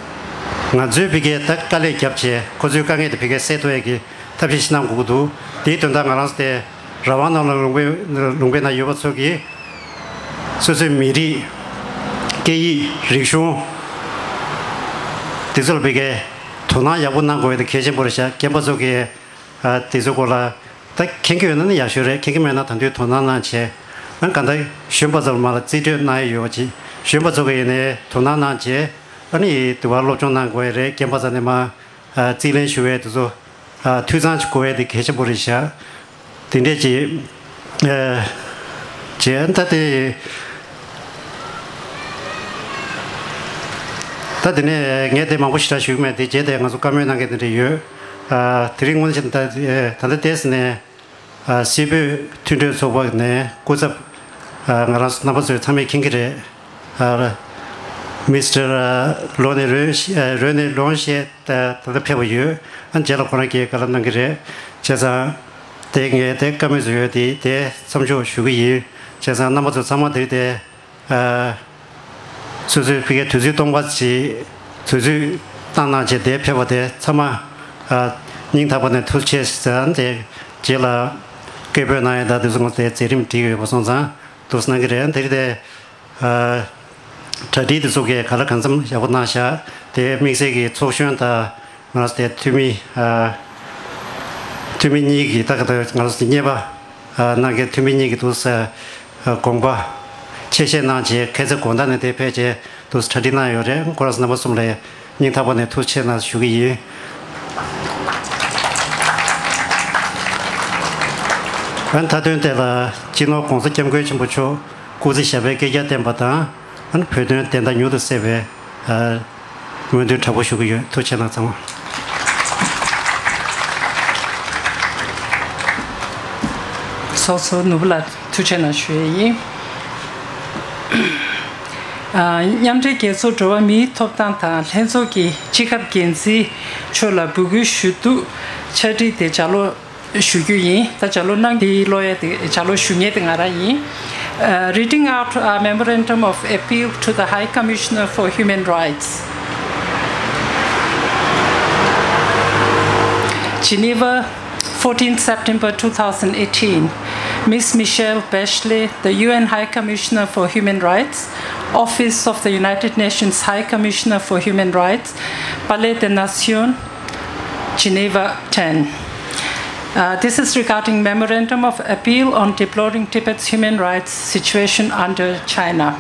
ང་ཚོའི་ཕ་གིའི་ད་དཀའ་ལས་བརྒྱབ་བྱས་ཁོ་ཚོའི་དཀའ་ངལ་དེ་ཕ་གིའི་སེལ་ཐུབ་ཡས་ཀྱི་ཐབས་ཤེས་ཤིག་གནང་དགོས་ཀྱི་འདུག། དེའི་དོན་དག་ང་རང་ཚོ་དེ་རང་དབང་གནམ་ལོ་ལུང་པའི་ལུང་པའི་ནང་ཡོད་པ་ཚོ་གིས་སོ་སོའི་མི་རིགས་སྐད་ཡིག་རིག་གཞུང་དེ་ཚོ་ལ་ཕ་གིའི་དོ་སྣང་ཡག་པོ་གནང་དགོས་ཡས་དེ་གལ་ཆེན་པོ་རེད་ཤག། རྒན་པ་ཚོ་གིས་ཨ་དེ་ཚོའི་སྐོར་ལ་ད་མཁྱེན་གྱི་ཡོད་ན་ནི་ཡག་ཤོས་རེད། མཁྱེན་གྱི་མེད་ན་ད་དུང་དོ་སྣང་གནང་བྱས། ཨ་གང་ལྟར་གཞོན་པ་ཚོར་མར་ལ་རྩིས་སྤྲོད་གནང་ཡས་ཡོད་པ་ཅིག། གཞོན་པ་ཚོ་གིས་ཡིན་ནའི་དོ་སྣང་གནང་བྱས། ཨ་ནི་དེ་བར་སློབ་སྦྱོང་གནང་དགོས་ཡས་རེད། རྒན་པ་ཚོ་ནས་མར་ཨ་རྩིས་ལེན་ཞུ་བའི་དེ་ཚོ་ཨ་འཐུས་ཚང་ཅིག་དགོས་ཡས་དེ་གལ་ཆེན་པོ་རེད་ཤག། དེ་འདྲས་ཅིག་ཨ་བྱས། ད་དེ་ད་དེ་ནས་ངས་དེ་མང་པོ་ཞེ་དྲག་ཞུ་གི་མེད། དེ་རྗེས་དེ་ང་ཚོ་བཀའ་མོལ་གནང་མཁན་དེ་འདྲ་ཡོད། ཨ་དེ་རིང་སྔོན་ཆད་ད་ད་ལྟ་ཏོག་ཙམ་ནས་ཨ་སྤྱི་ཕན་མཐུན་གྲོས་ཚོགས་པ་ནས་སྐུ་ཚབ་ཨ་ང་རང་ཚོ་རྣམ་པ་ཚོས་ཚང་མས་མཁྱེན་གྱི་རེད། ཨ་མི་སི་ཊར་ཨ་ལོ་ནེ་རོན་ཨ་རོ་ནེ་ལོན་ཞེས་ད་ད་ལྟ་ཕེབས་པ་ཡོད། ཨ་རྗེས་ལ་ཁོ་རང་གིས་བཀའ་སློབ་གནང་གི་རེད། བྱས་ཙང་དེ་ངས་དེ་བཀའ་མོལ་ཚོ་ཡོད་དེ་དེ་མཚམས་འཇོག་ཞུ་གི་ཡིན། བྱས་ཙང་རྣམ་པ་ཚོ་ཚང་མ་དེ་རིང་དེ་ཨ་སོ་སོའི་ཕ་གིའི་དུས་ཚོད་སྟོང་པ་ཅིག་དུས་ཚོད་བཏང་གནང་བྱས་དེ་ཕེབས་པ་དེ་ཚང་མ་ཨ་སྙིང་ཐག་པ་ནས་ཐུགས་རྗེ་ཆེ་ཟེར། དེ་རྗེས་ལ་སྐད་འབོད་གནང་ཡས་དང་དེ་ཚོ་ང་ཚོ་དེ་མཛད་རིམ་བསྒྲིགས་ཡོད་པ་སོང་ཙང་འདུག་སེ་གནང་གི་རེད། དེ་རིང་དེ་ཨ་གྲ་སྒྲིག་དེ་ཚོ་གས་ག་ལ་གང་འཚམ་ཡག་པོ་གནང་བཞག། དེ་དམིགས་བསལ་གྱི་ཚོགས་གཞོན་དང་ ང་རང་ཚོ་དེ་འཐུས་མི་ཨ། འཐུས་མི་གཉིས་ཀྱིས་ད་ག་ད་ང་རང་ཚོ་གཉེར་པ་ཨ་གནང་མཁན་འཐུས་མི་གཉིས་ཀྱིས་འདུག་ཟེར་ཨ་དགོངས་པ་ཆེ་བཞེས་གནང་རྗེས་ཁ་སང་དགོང་དག་ནས་དེ་ཕེབས་རྗེས་འདུག་ཟེར་གྲ་སྒྲིག་གནང་ཡོད་རེད། ཁོ་རང་ཚོ་རྣམ་པ་གསུམ་ལ་སྙིང་ཐག་པ་ནས་ཐུགས་རྗེ་ཆེ་གནང་ཞུ་གི་ཡིན། ཨ་མཐའ་དོན་དེ་ལ་སྤྱི་ནོར་༸གོང་ས་༸སྐྱབས་མགོན་ཆེན་པོ་མཆོག་སྐུ་ཚེ་ཞབས་པད་བསྐལ་བརྒྱར་བརྟན་པ་དང་། ཨ་ནི་བོད་དོན་བདེན་མཐའ་མྱུར་དུ་གསལ་བའི་ཨ་སྨོན་འདུན་དྲག་པོ་ཞུ་གི་ཡོད། ཐུགས་རྗེ་གནང་ཚང་མ། ཚོགས་གཙོ་ནོར་བུ་ལགས་ཐུགས་རྗེ་གནང་ཞུ་ཡས་ཡིན། ཨ་མཉམ་འབྲེལ་རྒྱལ་ཚོགས་འགྲོ་བ་མིའི་ཐོབ་ཐང་དང་ལྷན་ཚོགས་ཀྱི་སྤྱི་ཁྱབ་འགན་འཛིན་མཆོག་ལ་འབོད་སྐུལ་ཞུ་གཏུག་ཕྱག་བྲིས་དེ་ལྗགས་ཀློག་ཞུ་རྒྱུ་ཡིན། ད་ལྗགས་ཀློག་གནང་དེའི་ཀློག་ཡ་དེ་ལྗགས་ཀློག་ཞུ་མཁན་དེ་ང་རང་ཡིན། Uh, reading out a memorandum of appeal to the High Commissioner for Human Rights. Geneva, fourteenth September two thousand eighteen. Miss Michelle Bachelet, the U N High Commissioner for Human Rights, Office of the United Nations High Commissioner for Human Rights, Palais des Nations, Geneva ten. Uh, this is regarding Memorandum of Appeal on deploring Tibet's human rights situation under China.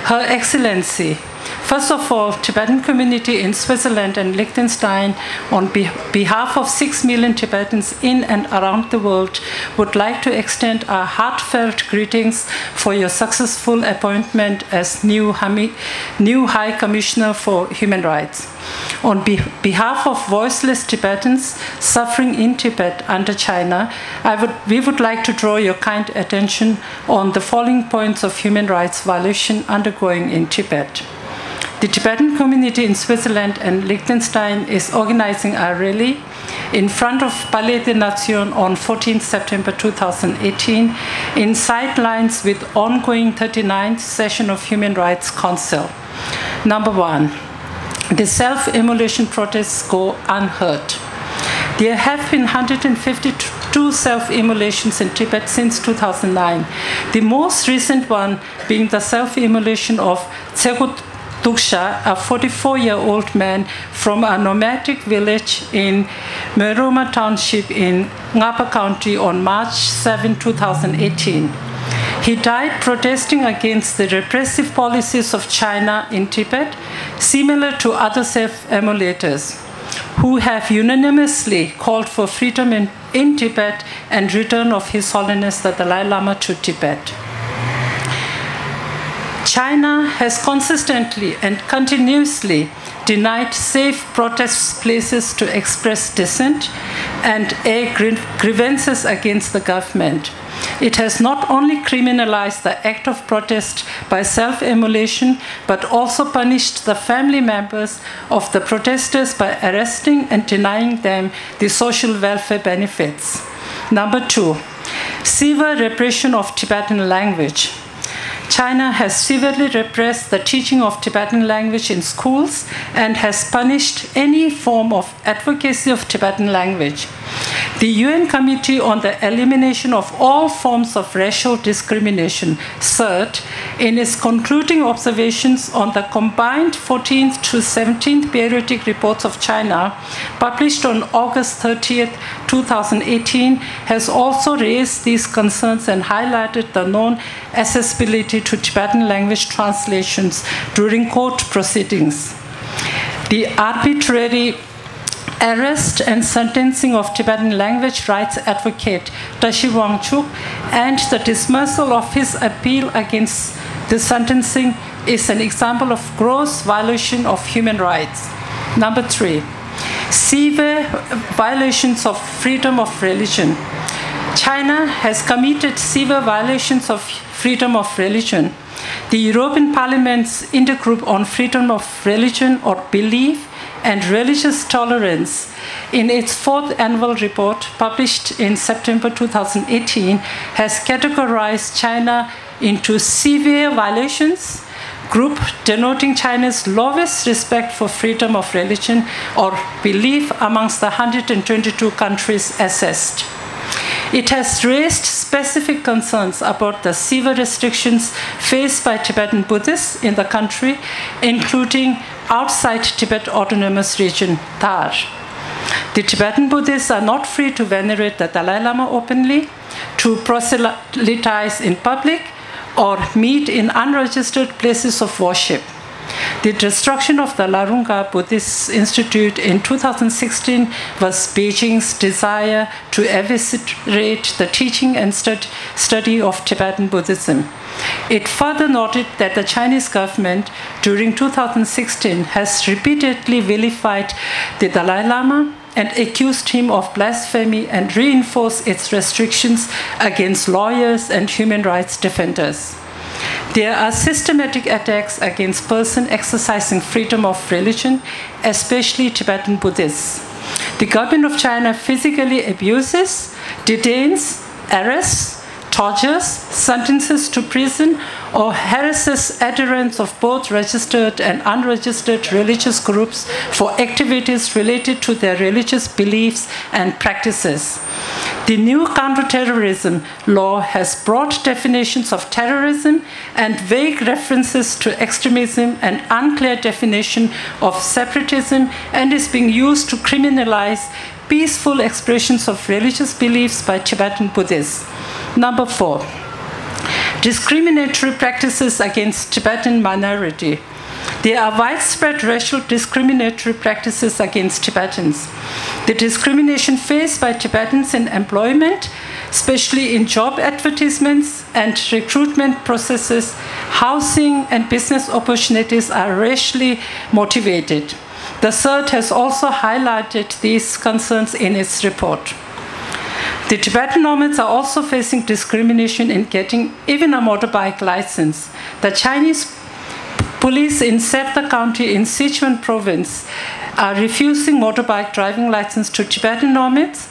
Her Excellency, first of all, Tibetan community in Switzerland and Liechtenstein, on be-, behalf of six million Tibetans in and around the world, would like to extend our heartfelt greetings for your successful appointment as new Hami-, new High Commissioner for Human Rights. On be-, behalf of voiceless Tibetans suffering in Tibet under China, I would, we would like to draw your kind attention on the following points of human rights violation undergoing in Tibet. The Tibetan community in Switzerland and Liechtenstein is organizing a rally in front of Palais des Nations on fourteenth September two thousand eighteen, in sidelines with ongoing thirty-ninth session of Human Rights Council. Number one, the self-immolation protests go unheard. There have been hundred and fifty-two self-immolations in Tibet since two thousand nine, the most recent one being the self-immolation of Tsego Duksha, a forty-four-year-old man from a nomadic village in Meroma Township in Ngapa County on March seven, two thousand eighteen. He died protesting against the repressive policies of China in Tibet, similar to other self-immolators, who have unanimously called for freedom in, in Tibet and return of His Holiness the Dalai Lama to Tibet. China has consistently and continuously denied safe protest places to express dissent and air gri-, grievances against the government. It has not only criminalized the act of protest by self-immolation, but also punished the family members of the protesters by arresting and denying them the social welfare benefits. Number two, severe repression of Tibetan language. China has severely repressed the teaching of Tibetan language in schools and has punished any form of advocacy of Tibetan language. The U N Committee on the Elimination of All Forms of Racial Discrimination, CERT, in its concluding observations on the combined fourteenth to seventeenth periodic reports of China, published on August thirtieth, two thousand eighteen, has also raised these concerns and highlighted the non-accessibility to Tibetan language translations during court proceedings. The arbitrary arrest and sentencing of Tibetan language rights advocate Tashi Wangchuk and the dismissal of his appeal against the sentencing is an example of gross violation of human rights. Number three, severe violations of freedom of religion. China has committed severe violations of freedom of religion. The European Parliament's Intergroup on Freedom of Religion or Belief and Religious Tolerance, in its fourth annual report published in September two thousand eighteen, has categorized China into severe violations, group denoting China's lowest respect for freedom of religion or belief amongst the hundred and twenty-two countries assessed. It has raised specific concerns about the severe restrictions faced by Tibetan Buddhists in the country, including outside Tibet Autonomous Region, Dhar. The Tibetan Buddhists are not free to venerate the Dalai Lama openly, to proselytize in public, or meet in unregistered places of worship. The destruction of the Larunga Buddhist Institute in two thousand sixteen was Beijing's desire to eviscerate the teaching and stud- study of Tibetan Buddhism. It further noted that the Chinese government during two thousand sixteen has repeatedly vilified the Dalai Lama and accused him of blasphemy and reinforced its restrictions against lawyers and human rights defenders. There are systematic attacks against persons exercising freedom of religion, especially Tibetan Buddhists. The government of China physically abuses, detains, arrests, tortures, sentences to prison, or harasses adherents of both registered and unregistered religious groups for activities related to their religious beliefs and practices. The new counterterrorism law has broad definitions of terrorism and vague references to extremism and unclear definition of separatism and is being used to criminalize peaceful expressions of religious beliefs by Tibetan Buddhists. Number four, discriminatory practices against Tibetan minority. There are widespread racial discriminatory practices against Tibetans. The discrimination faced by Tibetans in employment, especially in job advertisements and recruitment processes, housing and business opportunities are racially motivated. The CERT has also highlighted these concerns in its report. The Tibetan nomads are also facing discrimination in getting even a motorbike license. The Chinese police in Serta County in Sichuan province are refusing motorbike driving license to Tibetan nomads,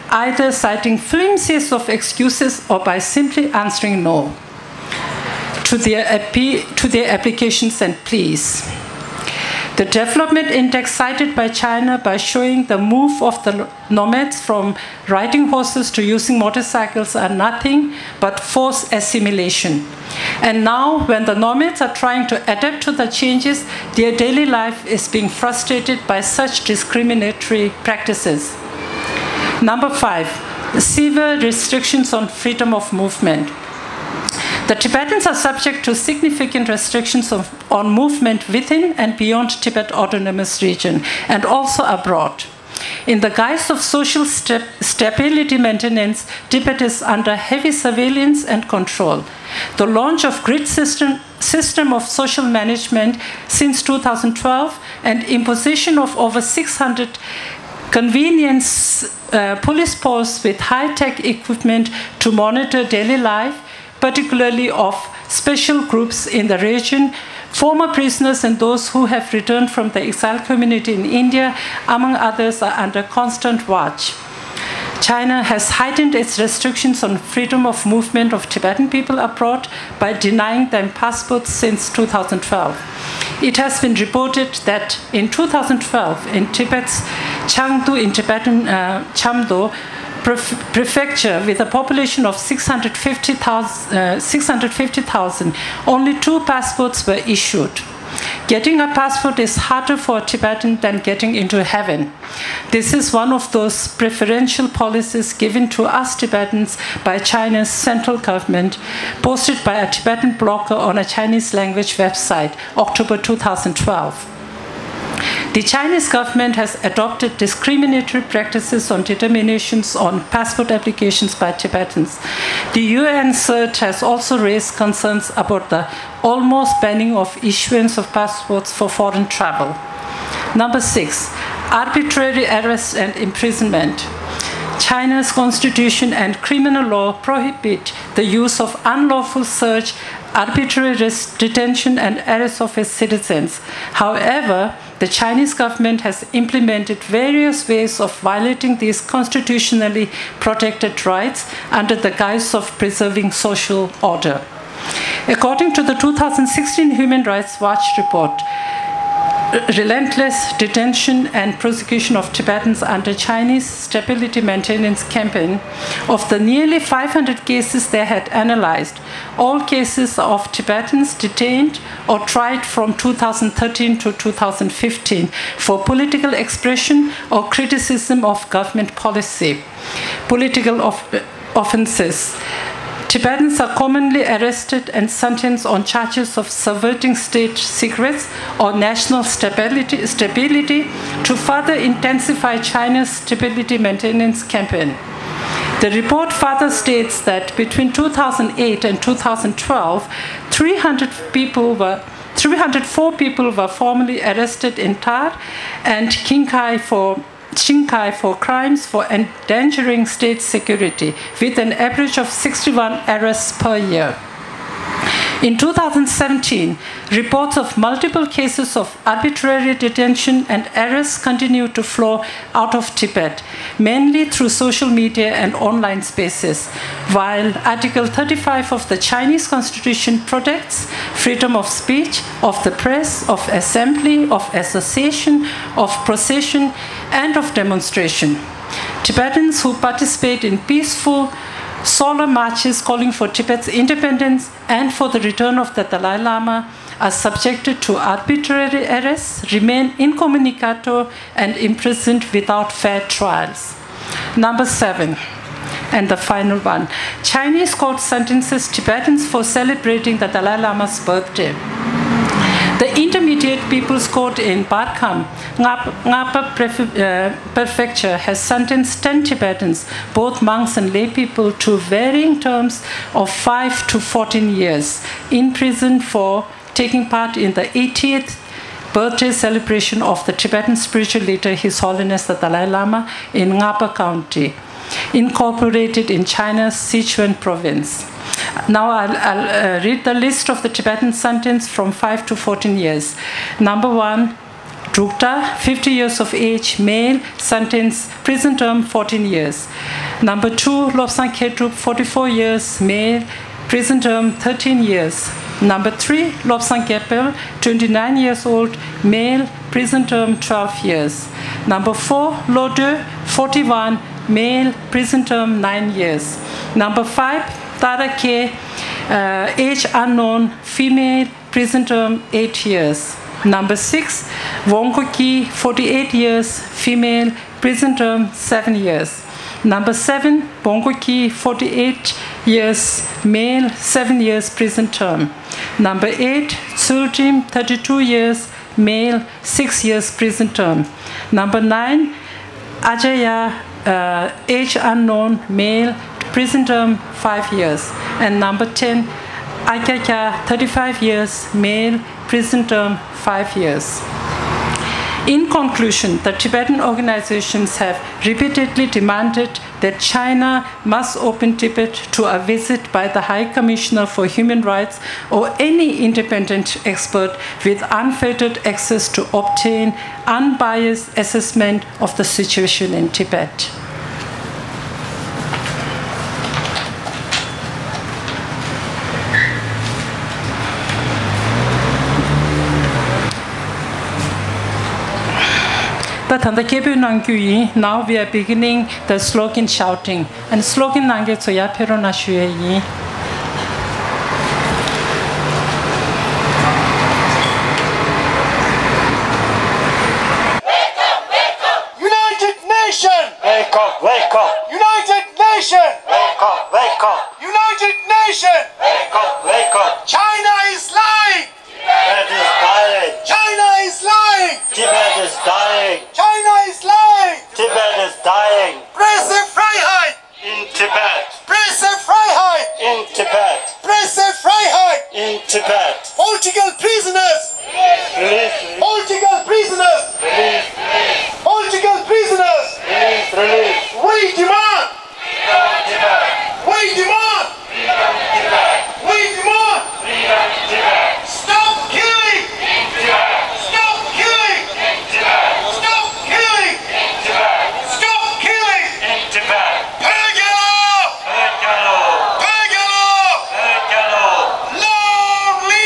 either citing flimsiest of excuses or by simply answering no to their, appe- to their applications and pleas. The development index cited by China by showing the move of the nomads from riding horses to using motorcycles are nothing but forced assimilation. And now, when the nomads are trying to adapt to the changes, their daily life is being frustrated by such discriminatory practices. Number five, severe restrictions on freedom of movement. The Tibetans are subject to significant restrictions of, on movement within and beyond Tibet Autonomous Region and also abroad. In the guise of social step- stability maintenance, Tibet is under heavy surveillance and control. The launch of grid system, system of social management since two thousand twelve and imposition of over six hundred convenience uh, police posts with high-tech equipment to monitor daily life, particularly of special groups in the region, former prisoners and those who have returned from the exile community in India, among others, are under constant watch. China has heightened its restrictions on freedom of movement of Tibetan people abroad by denying them passports since two thousand twelve. It has been reported that in two thousand twelve, in Tibet's Chengdu, in Tibetan uh, Chamdo pref- prefecture, with a population of six hundred fifty thousand, uh, six hundred fifty thousand, only two passports were issued. Getting a passport is harder for a Tibetan than getting into heaven. This is one of those preferential policies given to us Tibetans by China's central government, posted by a Tibetan blogger on a Chinese language website, October two thousand twelve. The Chinese government has adopted discriminatory practices on determinations on passport applications by Tibetans. The U N CERT has also raised concerns about the almost banning of issuance of passports for foreign travel. Number six, arbitrary arrest and imprisonment. China's constitution and criminal law prohibit the use of unlawful search, arbitrary res- detention, and arrest of its citizens. However, the Chinese government has implemented various ways of violating these constitutionally protected rights under the guise of preserving social order. According to the two thousand sixteen Human Rights Watch report, relentless detention and prosecution of Tibetans under Chinese stability maintenance campaign, of the nearly five hundred cases they had analyzed, all cases of Tibetans detained or tried from two thousand thirteen to two thousand fifteen for political expression or criticism of government policy. Political of-, offenses. Tibetans are commonly arrested and sentenced on charges of subverting state secrets or national stability, stability to further intensify China's stability maintenance campaign. The report further states that between two thousand eight and two thousand twelve, three hundred people were, three hundred four people were formally arrested in Tar and Qinghai for Qinghai for crimes for endangering state security, with an average of sixty-one arrests per year. In two thousand seventeen, reports of multiple cases of arbitrary detention and arrests continue to flow out of Tibet, mainly through social media and online spaces. While Article thirty-five of the Chinese Constitution protects freedom of speech, of the press, of assembly, of association, of procession, and of demonstration. Tibetans who participate in peaceful solar marches calling for Tibet's independence and for the return of the Dalai Lama are subjected to arbitrary arrests, remain incommunicado, and imprisoned without fair trials. Number seven, and the final one, Chinese court sentences Tibetans for celebrating the Dalai Lama's birthday. The Intermediate People's Court in Barkham, Ngap-, Ngapa Pref-, uh, Prefecture, has sentenced ten Tibetans, both monks and lay people, to varying terms of five to fourteen years in prison for taking part in the eightieth birthday celebration of the Tibetan spiritual leader, His Holiness the Dalai Lama, in Ngapa County, incorporated in China's Sichuan province. Now I'll, I'll, uh, read the list of the Tibetan sentence from five to fourteen years. Number one, Drukta, fifty years of age, male, sentence, prison term fourteen years. Number two, Lobsang Khetrup, forty-four years, male, prison term thirteen years. Number three, Lobsang Kepel, twenty-nine years old, male, prison term twelve years. Number four, Lode, forty-one, male, prison term nine years. Number five, Tara K, uh, age unknown, female, prison term eight years. Number six, Wongko Ki, forty-eight years, female, prison term seven years. Number seven, Bongko Ki, forty-eight years, male, seven years prison term. Number eight, Tsultim, thirty-two years, male, six years prison term. Number nine, Ajaya, uh, age unknown, male, prison term five years. And number ten, Akaka, thirty-five years, male, prison term five years. In conclusion, the Tibetan organizations have repeatedly demanded that China must open Tibet to a visit by the High Commissioner for Human Rights or any independent expert with unfettered access to obtain unbiased assessment of the situation in Tibet. ད་ད་ལྟ་སྐད་འབོད་གནང་རྒྱུ་ཡིན། Now we are beginning the slogan shouting. And slogan གནང་མཁན་ཚོ་ཡར་ཕེབས་རོགས་གནང་ཞུ་ཡས་ཡིན། United Nation! Wake up, wake up! United Nation! Wake up, wake up! United Nation! Wake up, wake up! China is lying! Tibet is dying! China is lying! Tibet is dying! China is lying! Tibet is dying! Pressefreiheit! In Tibet! Pressefreiheit! In Tibet! Pressefreiheit! In Tibet! Political prisoners! Release! Political prisoners! Release! Political prisoners! Release! Release! We demand! We demand! We demand! Stop killing! Stop killing! Stop killing! Stop killing! Long live!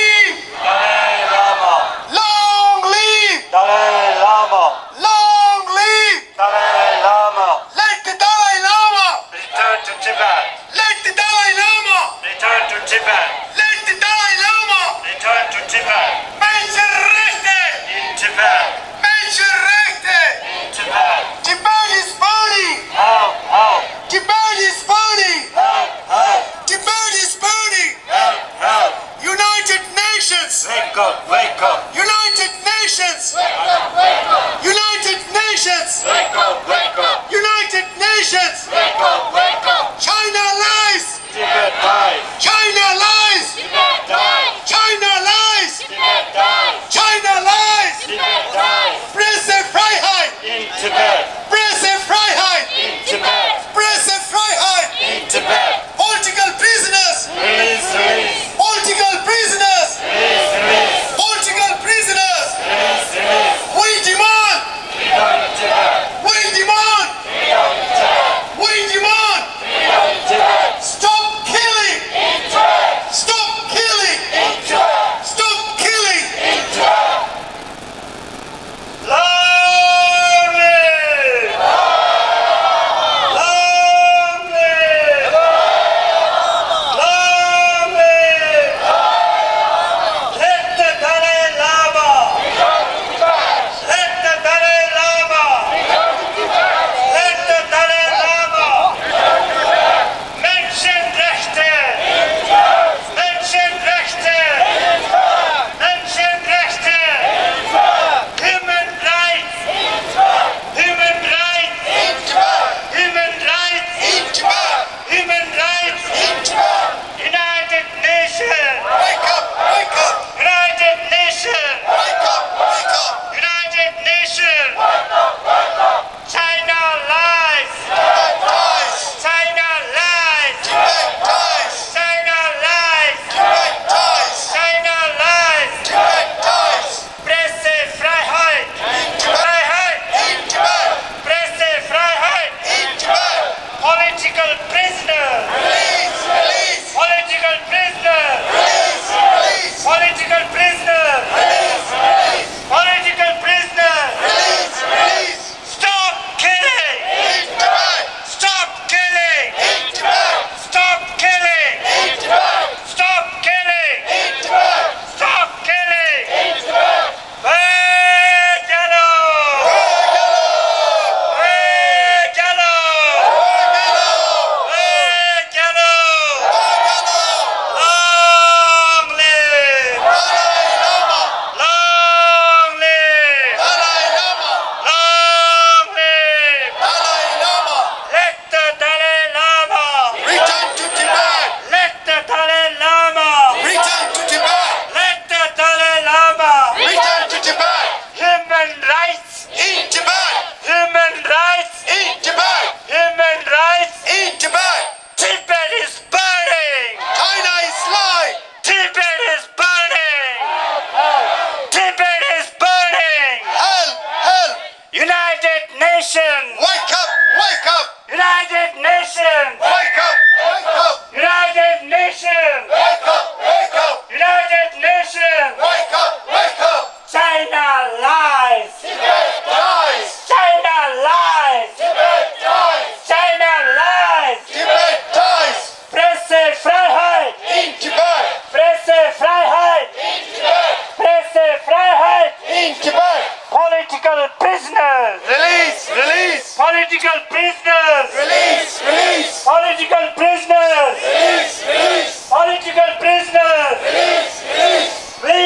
Political prisoners! Release! Release! Political prisoners! Release! Release! Political prisoners! Release! Release! We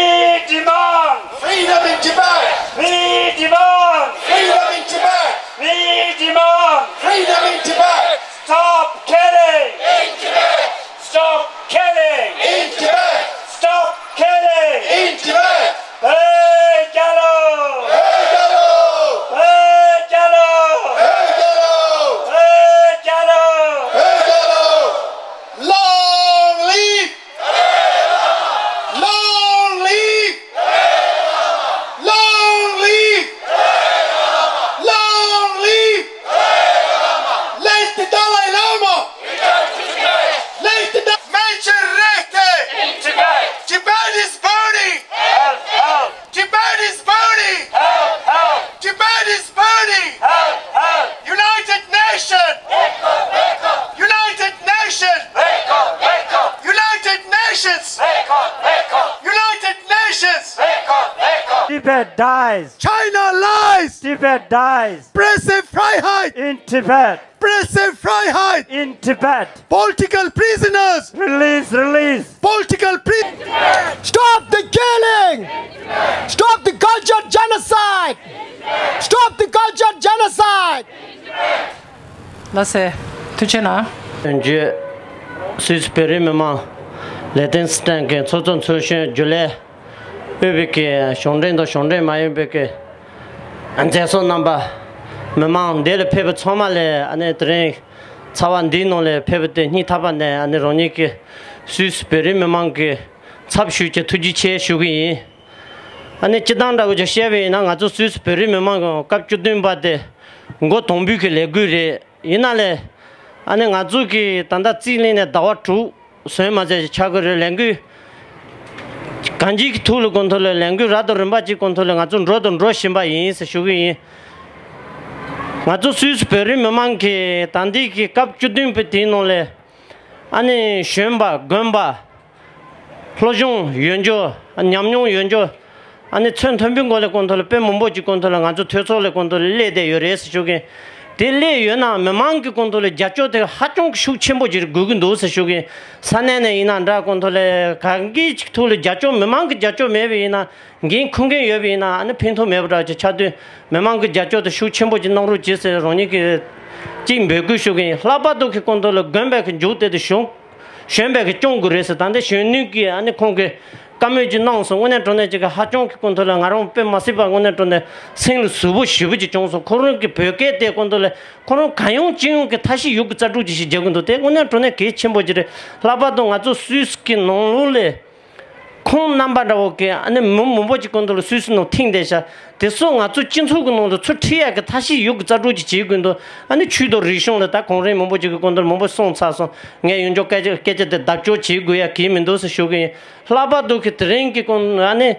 demand! Freedom in Tibet! We demand! Freedom in Tibet! We demand! Freedom in Tibet! Stop killing! In Tibet! Stop killing! In Tibet! Stop killing! In Tibet! བོད་རྒྱལ་ལོ། བོད་རྒྱལ་ལོ། བོད་རྒྱལ་ལོ། བོད་རྒྱལ་ལོ། བོད་རྒྱལ་ལོ། བོད་རྒྱལ་ལོ། Long live! Long live! Long live! Long live! Let the Dalai Lama! Let the Menschenrechte! In Tibet! Tibet is burning! Help! Help! Tibet is burning! Help! Help! Tibet is burning! Help! Help! United Nations! Wake up! Wake up! United Nations! Wake up! Wake up! United Nations! Wake up! Wake up! United Nations! Wake up! Wake up! Tibet dies! China lies! Tibet dies! Pressefreiheit! In Tibet! Pressefreiheit! In Tibet! Political prisoners! Release, release! Political prisoners! Stop the killing! Stop the culture genocide! Stop the culture genocide! ལགས་སེ། ཐུགས་རྗེ་གནང་། བརྗོད། སུད་སི་བོད་རིགས་མི་མང་ལེགས་ལྡན་སི་ཊན་གྱི་ཚོགས་གཙོ་ཚོགས་གཞོན་རྒྱུན་ལས། དབུས་པའི་གི་གཞུང་འབྲེལ་དང་གཞུང་འབྲེལ་མ་ཡིན་པའི་གི་མཛད་གཙོ་རྣམ་པ། མི་མང་འདི་ལ་ཕེབས་པ་ཚང་མ་ལ་ཨ་ནི་དེ་རིང་ཚ་བ་འདིའི་ནང་ལ་ཕེབས་པ་དེ་སྙིང་ཐག་པ་ནས་ཨ་ནི་རང་ཉིད་ཀྱི་སུད་སི་བོད་རིགས་མི་མང་གི་ཚབ་ཞུས་ཀྱི་ཐུགས་རྗེ་ཆེ་ཞུ་གི་ཡིན། ཨ་ནི་སྤྱིར་བཏང་འདྲ་བོ་ཅིག་བཤད་པ་ཡིན་ན་ང་ཚོ་སུད་སི་བོད་རིགས་མི་མང་གི་སྐབས་བཅུ་བདུན་པ་དེ་འགོ་དང་པོའི་གི་ལས་འགུལ་རེད། ཡིན་ན་ལས། ཨ་ནི་ང་ཚོ་གི་ད་ལྟ་རྩིས་ལེན་ནས་ཟླ་བ་དྲུག་ཟིན་མ་ཚད་ཆགས་ཀྱི་རེད། ལས་འགུལ་གང་ཅིའི་ཐོག་ལ་གོང་ཐོག་ལ་ལས་འགུལ་རབ་དང་རིམ་པ་ཅིག་གོང་ཐོག་ལ་ང་ཚོ་འགྲོ་དང་འགྲོ་བཞིན་པ་ཡིན་ཟེར་ཞུ་གི་ཡིན། ང་ཚོ་སུད་སི་བོད་རིགས་མི་མང་གིས་ད་ལྟའི་གི་སྐབས་བཅུ་བདུན་པའི་དེའི་ནང་ལ་ཨ་ནི་གཞོན་པ་རྒན་པ། སློབ་སྦྱོང་ཡོད་འཇོག་ཉམས་མྱོང་ཡོད་འཇོག་ཨ་ནི་ཚད་མཐོན་པོའི་སྒོ་ལས་གོང་ཐོག་ལ་དཔེ་མང་པོ་ཅིག་གོང་ཐོག་ལ་ང་ཚོ་འཐུས་ཚོགས་ལ་གོང་ཐོག་ལ་སླེབས་བསྡད་ཡོད་རེད་ཟེར་ཞུ་གི་ཡིན། དེ་སླེབས་ཡོད་ན་མི་མང་གི་གོང་ཐོག་ལ་རྒྱབ་སྐྱོར་དེ་ཧ་ཅང་གི་ཤུགས་ཆེན་པོ་ཅིག་དགོས་ཀྱི་འདུག་ཟེར་ཞུ་གི་ཡིན། ས་གནས་ནས་ཡིན་ན་འདྲ་གོང་ཐོག་ལ་གང་གི་ཅིག་ཐོག་ལ་རྒྱབ་སྐྱོར་མི་མང་གི་རྒྱབ་སྐྱོར་མེད་པ་ཡིན་ན་འགན་འཁུར་མཁན་ཡོད་པ་ཡིན་ན་ཨ་ནི་ཕན་ཐོགས་མེད་པ་འདྲ་ཅིག་ཆགས་དུས་མི་མང་གི་རྒྱབ་སྐྱོར་དེ་ཤུགས་ཆེན་པོ་ཅིག་གནང་རོགས་གྱིས་ཟེར་རང་ཉིད་ཀྱི་ཅིག་འབོད་སྐུལ་ཞུ་གི་ཡིན། ལྷག་པར་དུ་གི་གོང་ཐོག་ལ་དགོན་པའི་གི་མཇུག་དེ་དུ་བྱུང་། གཞོན་པའི་གི་སྐྱོང་དགོས་རེད་ཟེར། ད་ལྟ་གཞོན་ནུས་ཀྱིས་ཨ་ནི་ཁོང་གི་བཀའ་མོལ་ཅིག་གནང་སོང་། དངོས་གནས་དྲང་གནས་ཅིག་གི་ཧ་ཅང་གི་གོང་ཐོག་ལ་ང་རང་དཔེ་མ་སྲིད་པ་དངོས་གནས་དྲང་གནས་སེམས་ལ་ཟུག་པོ་ཞེ་པོ་ཅིག་བྱུང་སོང་། ཁོ་རང་གི་བོད་སྐད་དེ་གོང་ཐོག་ལ་ཁོ་རང་གང་ཡོང་ཅི་ཡོང་གི་ཐབས་ཤེས་ཡོད་གི་རྩལ་སྤྲུགས་ཅིག་ཞིག་རྒྱག་གི་འདུག་དེ་དངོས་གནས་དྲང་གནས་གལ་ཆེན་པོ་ཅིག་རེད། ལྷག་པར་དུ་ང་ཚོ་སུད་སི་གི་ནང་ལོགས་ལ་ཁོང་རྣམ་པ་འདྲ་བོ་གི་ཨ་ནི་མི་མང་པོ་ཅིག་གོང་ཐོག་ལ་སུད་སི་ནང་ཐིམ་བསྡད་ཤག་དེ་ཚོ་ང་ཚོ་སྤྱི་ཚོགས་ཀྱི་ནང་དུ་ཚུར་ཁྲིད་ཡག་གི་ཐབས་ཤེས་ཡོད་གི་རྩལ་སྤྲུགས་ཅིག་བྱེད་དགོས་འདུག་ཨ་ནི་ཆོས་དང་རིག་གཞུང་ལ་ད་གོང་རིམ་མང་པོ་ཅིག་གི་གོང་དུ་མང་པོ་གསུངས་ཚར་སོང་། ངས་ཡོན་ཆབ་སྐད་ཆ་སྐད་ཆ་དེ་བརྡབ་སྐྱོར་བྱེད་དགོས་ཡག་གི་མི་འདུག་ཟེར་ཞུ་གི་ཡིན། ལྷག་པར་དུ་གི་དེ་རིང་གི་གོང་ཨ་ནི་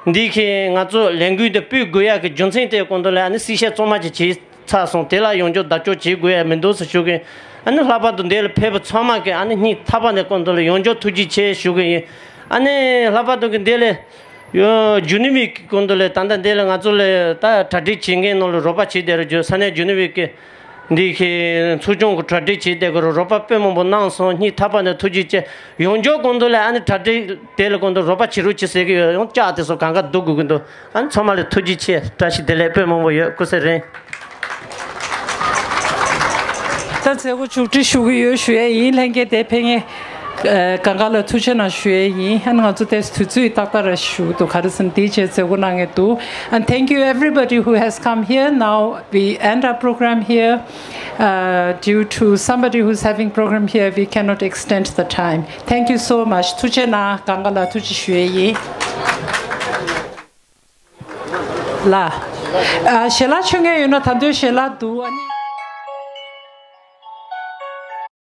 འདི་གི་ང་ཚོ་ལས་འགུལ་འདི་སྤེལ་དགོས་ཡག་གི་རྒྱུ་མཚན་དེ་གོང་དུ་ལ་ཨ་ནི་གསལ་བཤད་གཙང་མ་ཅིག་བྱས་ཚར་སོང་། དེ་ལ་ཡོན་ཆབ་བརྡབ་སྐྱོར་བྱེད་དགོས་ཡག་མི་འདུག་ཟེར་ཞུ་གི་ཡིན། ཨ་ནི་ལྷག་པར་དུ་འདི་ལ་ཕེབས་པ་ཚང་མ་གི་ཨ་ནི་སྙིང་ཐག་པ་ནས་གོང་དུ་ལ་ཡོན་ཆབ་ཐུགས་རྗེ་ཆེ་ཞུ་གི་ཡིན། ཨ་ནི་ལྷག་པར་དུ་གི་འདི་ལ། ཡོ། ཇུ་ནི་ཝི་གི་སྐོར་འདི་ལ་ད་ལྟ་འདི་ལ་ང་ཚོ་ལ་ད་གྲ་སྒྲིག་བྱེད་མཁན་ནང་ལ་རོགས་པ་བྱེད་བསྡད་རོགས་བྱོས། ས་གནས་ཇུ་ནི་ཝི་གི་འདི་གི་ཚོགས་ཆུང་གི་གྲ་སྒྲིག་བྱེད་བསྡད་གི་རོགས་རོགས་པ་དཔེ་མང་པོ་གནང་སོང་། སྙིང་ཐག་པ་ནས་ཐུགས་རྗེ་ཆེ། ཡོང་འབྱོར་སྐོར་འདི་ལ་ཨ་ནི་གྲ་སྒྲིག་དེ་ལ་སྐོར་འདི་རོགས་པ་བྱེད་རོགས་བྱེད་ཟེར་གི་ཡོད། ཡང་ལྕགས་དེ་ཚོ་གང་ག་བསྡུ་དགོས་གི་འདུག་ཨ་ནི་ཚང་མ་ལ་ཐུགས་རྗེ་ཆེ། བཀྲ་ཤིས་བདེ་ལེགས། དཔེ་མང་པོ་ཡོད། སྐུ་གཟུགས་རིང་། ད་མཛད་སྒོ་མཇུག་སྒྲིལ་ཞུ་གི་ཡོད་ཞུ་ཡས་ཡིན། ལྷན་རྒྱས་དེ་ཕེབས་མཁན་གང་ག་ལ་ཐུགས་རྗེ་གནང་ཞུ་ཡས་ཡིན། ཨ་ནི་ང་ཚོ་ཏོག་ཙམ་དུས་ཚོད་ཏག་ཏག་རེད་ཞུ་འདུག་ག་རེ་ཟེར་ན་དེའི་རྗེས་མཛད་སྒོ་གནང་ངེས་འདུག And thank you everybody who has come here. Now we end our program here. Uh, due to somebody who's having program here, we cannot extend the time. Thank you so much. ཐུགས་རྗེ་གནང་། གང་ག་ལ་ཐུགས་རྗེ་ཞུ་ཡས་ཡིན། ལ། ཨ། ཞལ་ལག་མཆོད་མཁན་ཡོད་ན་ད་དུང་ཞལ་ལག་འདུག་ཨ་ནི།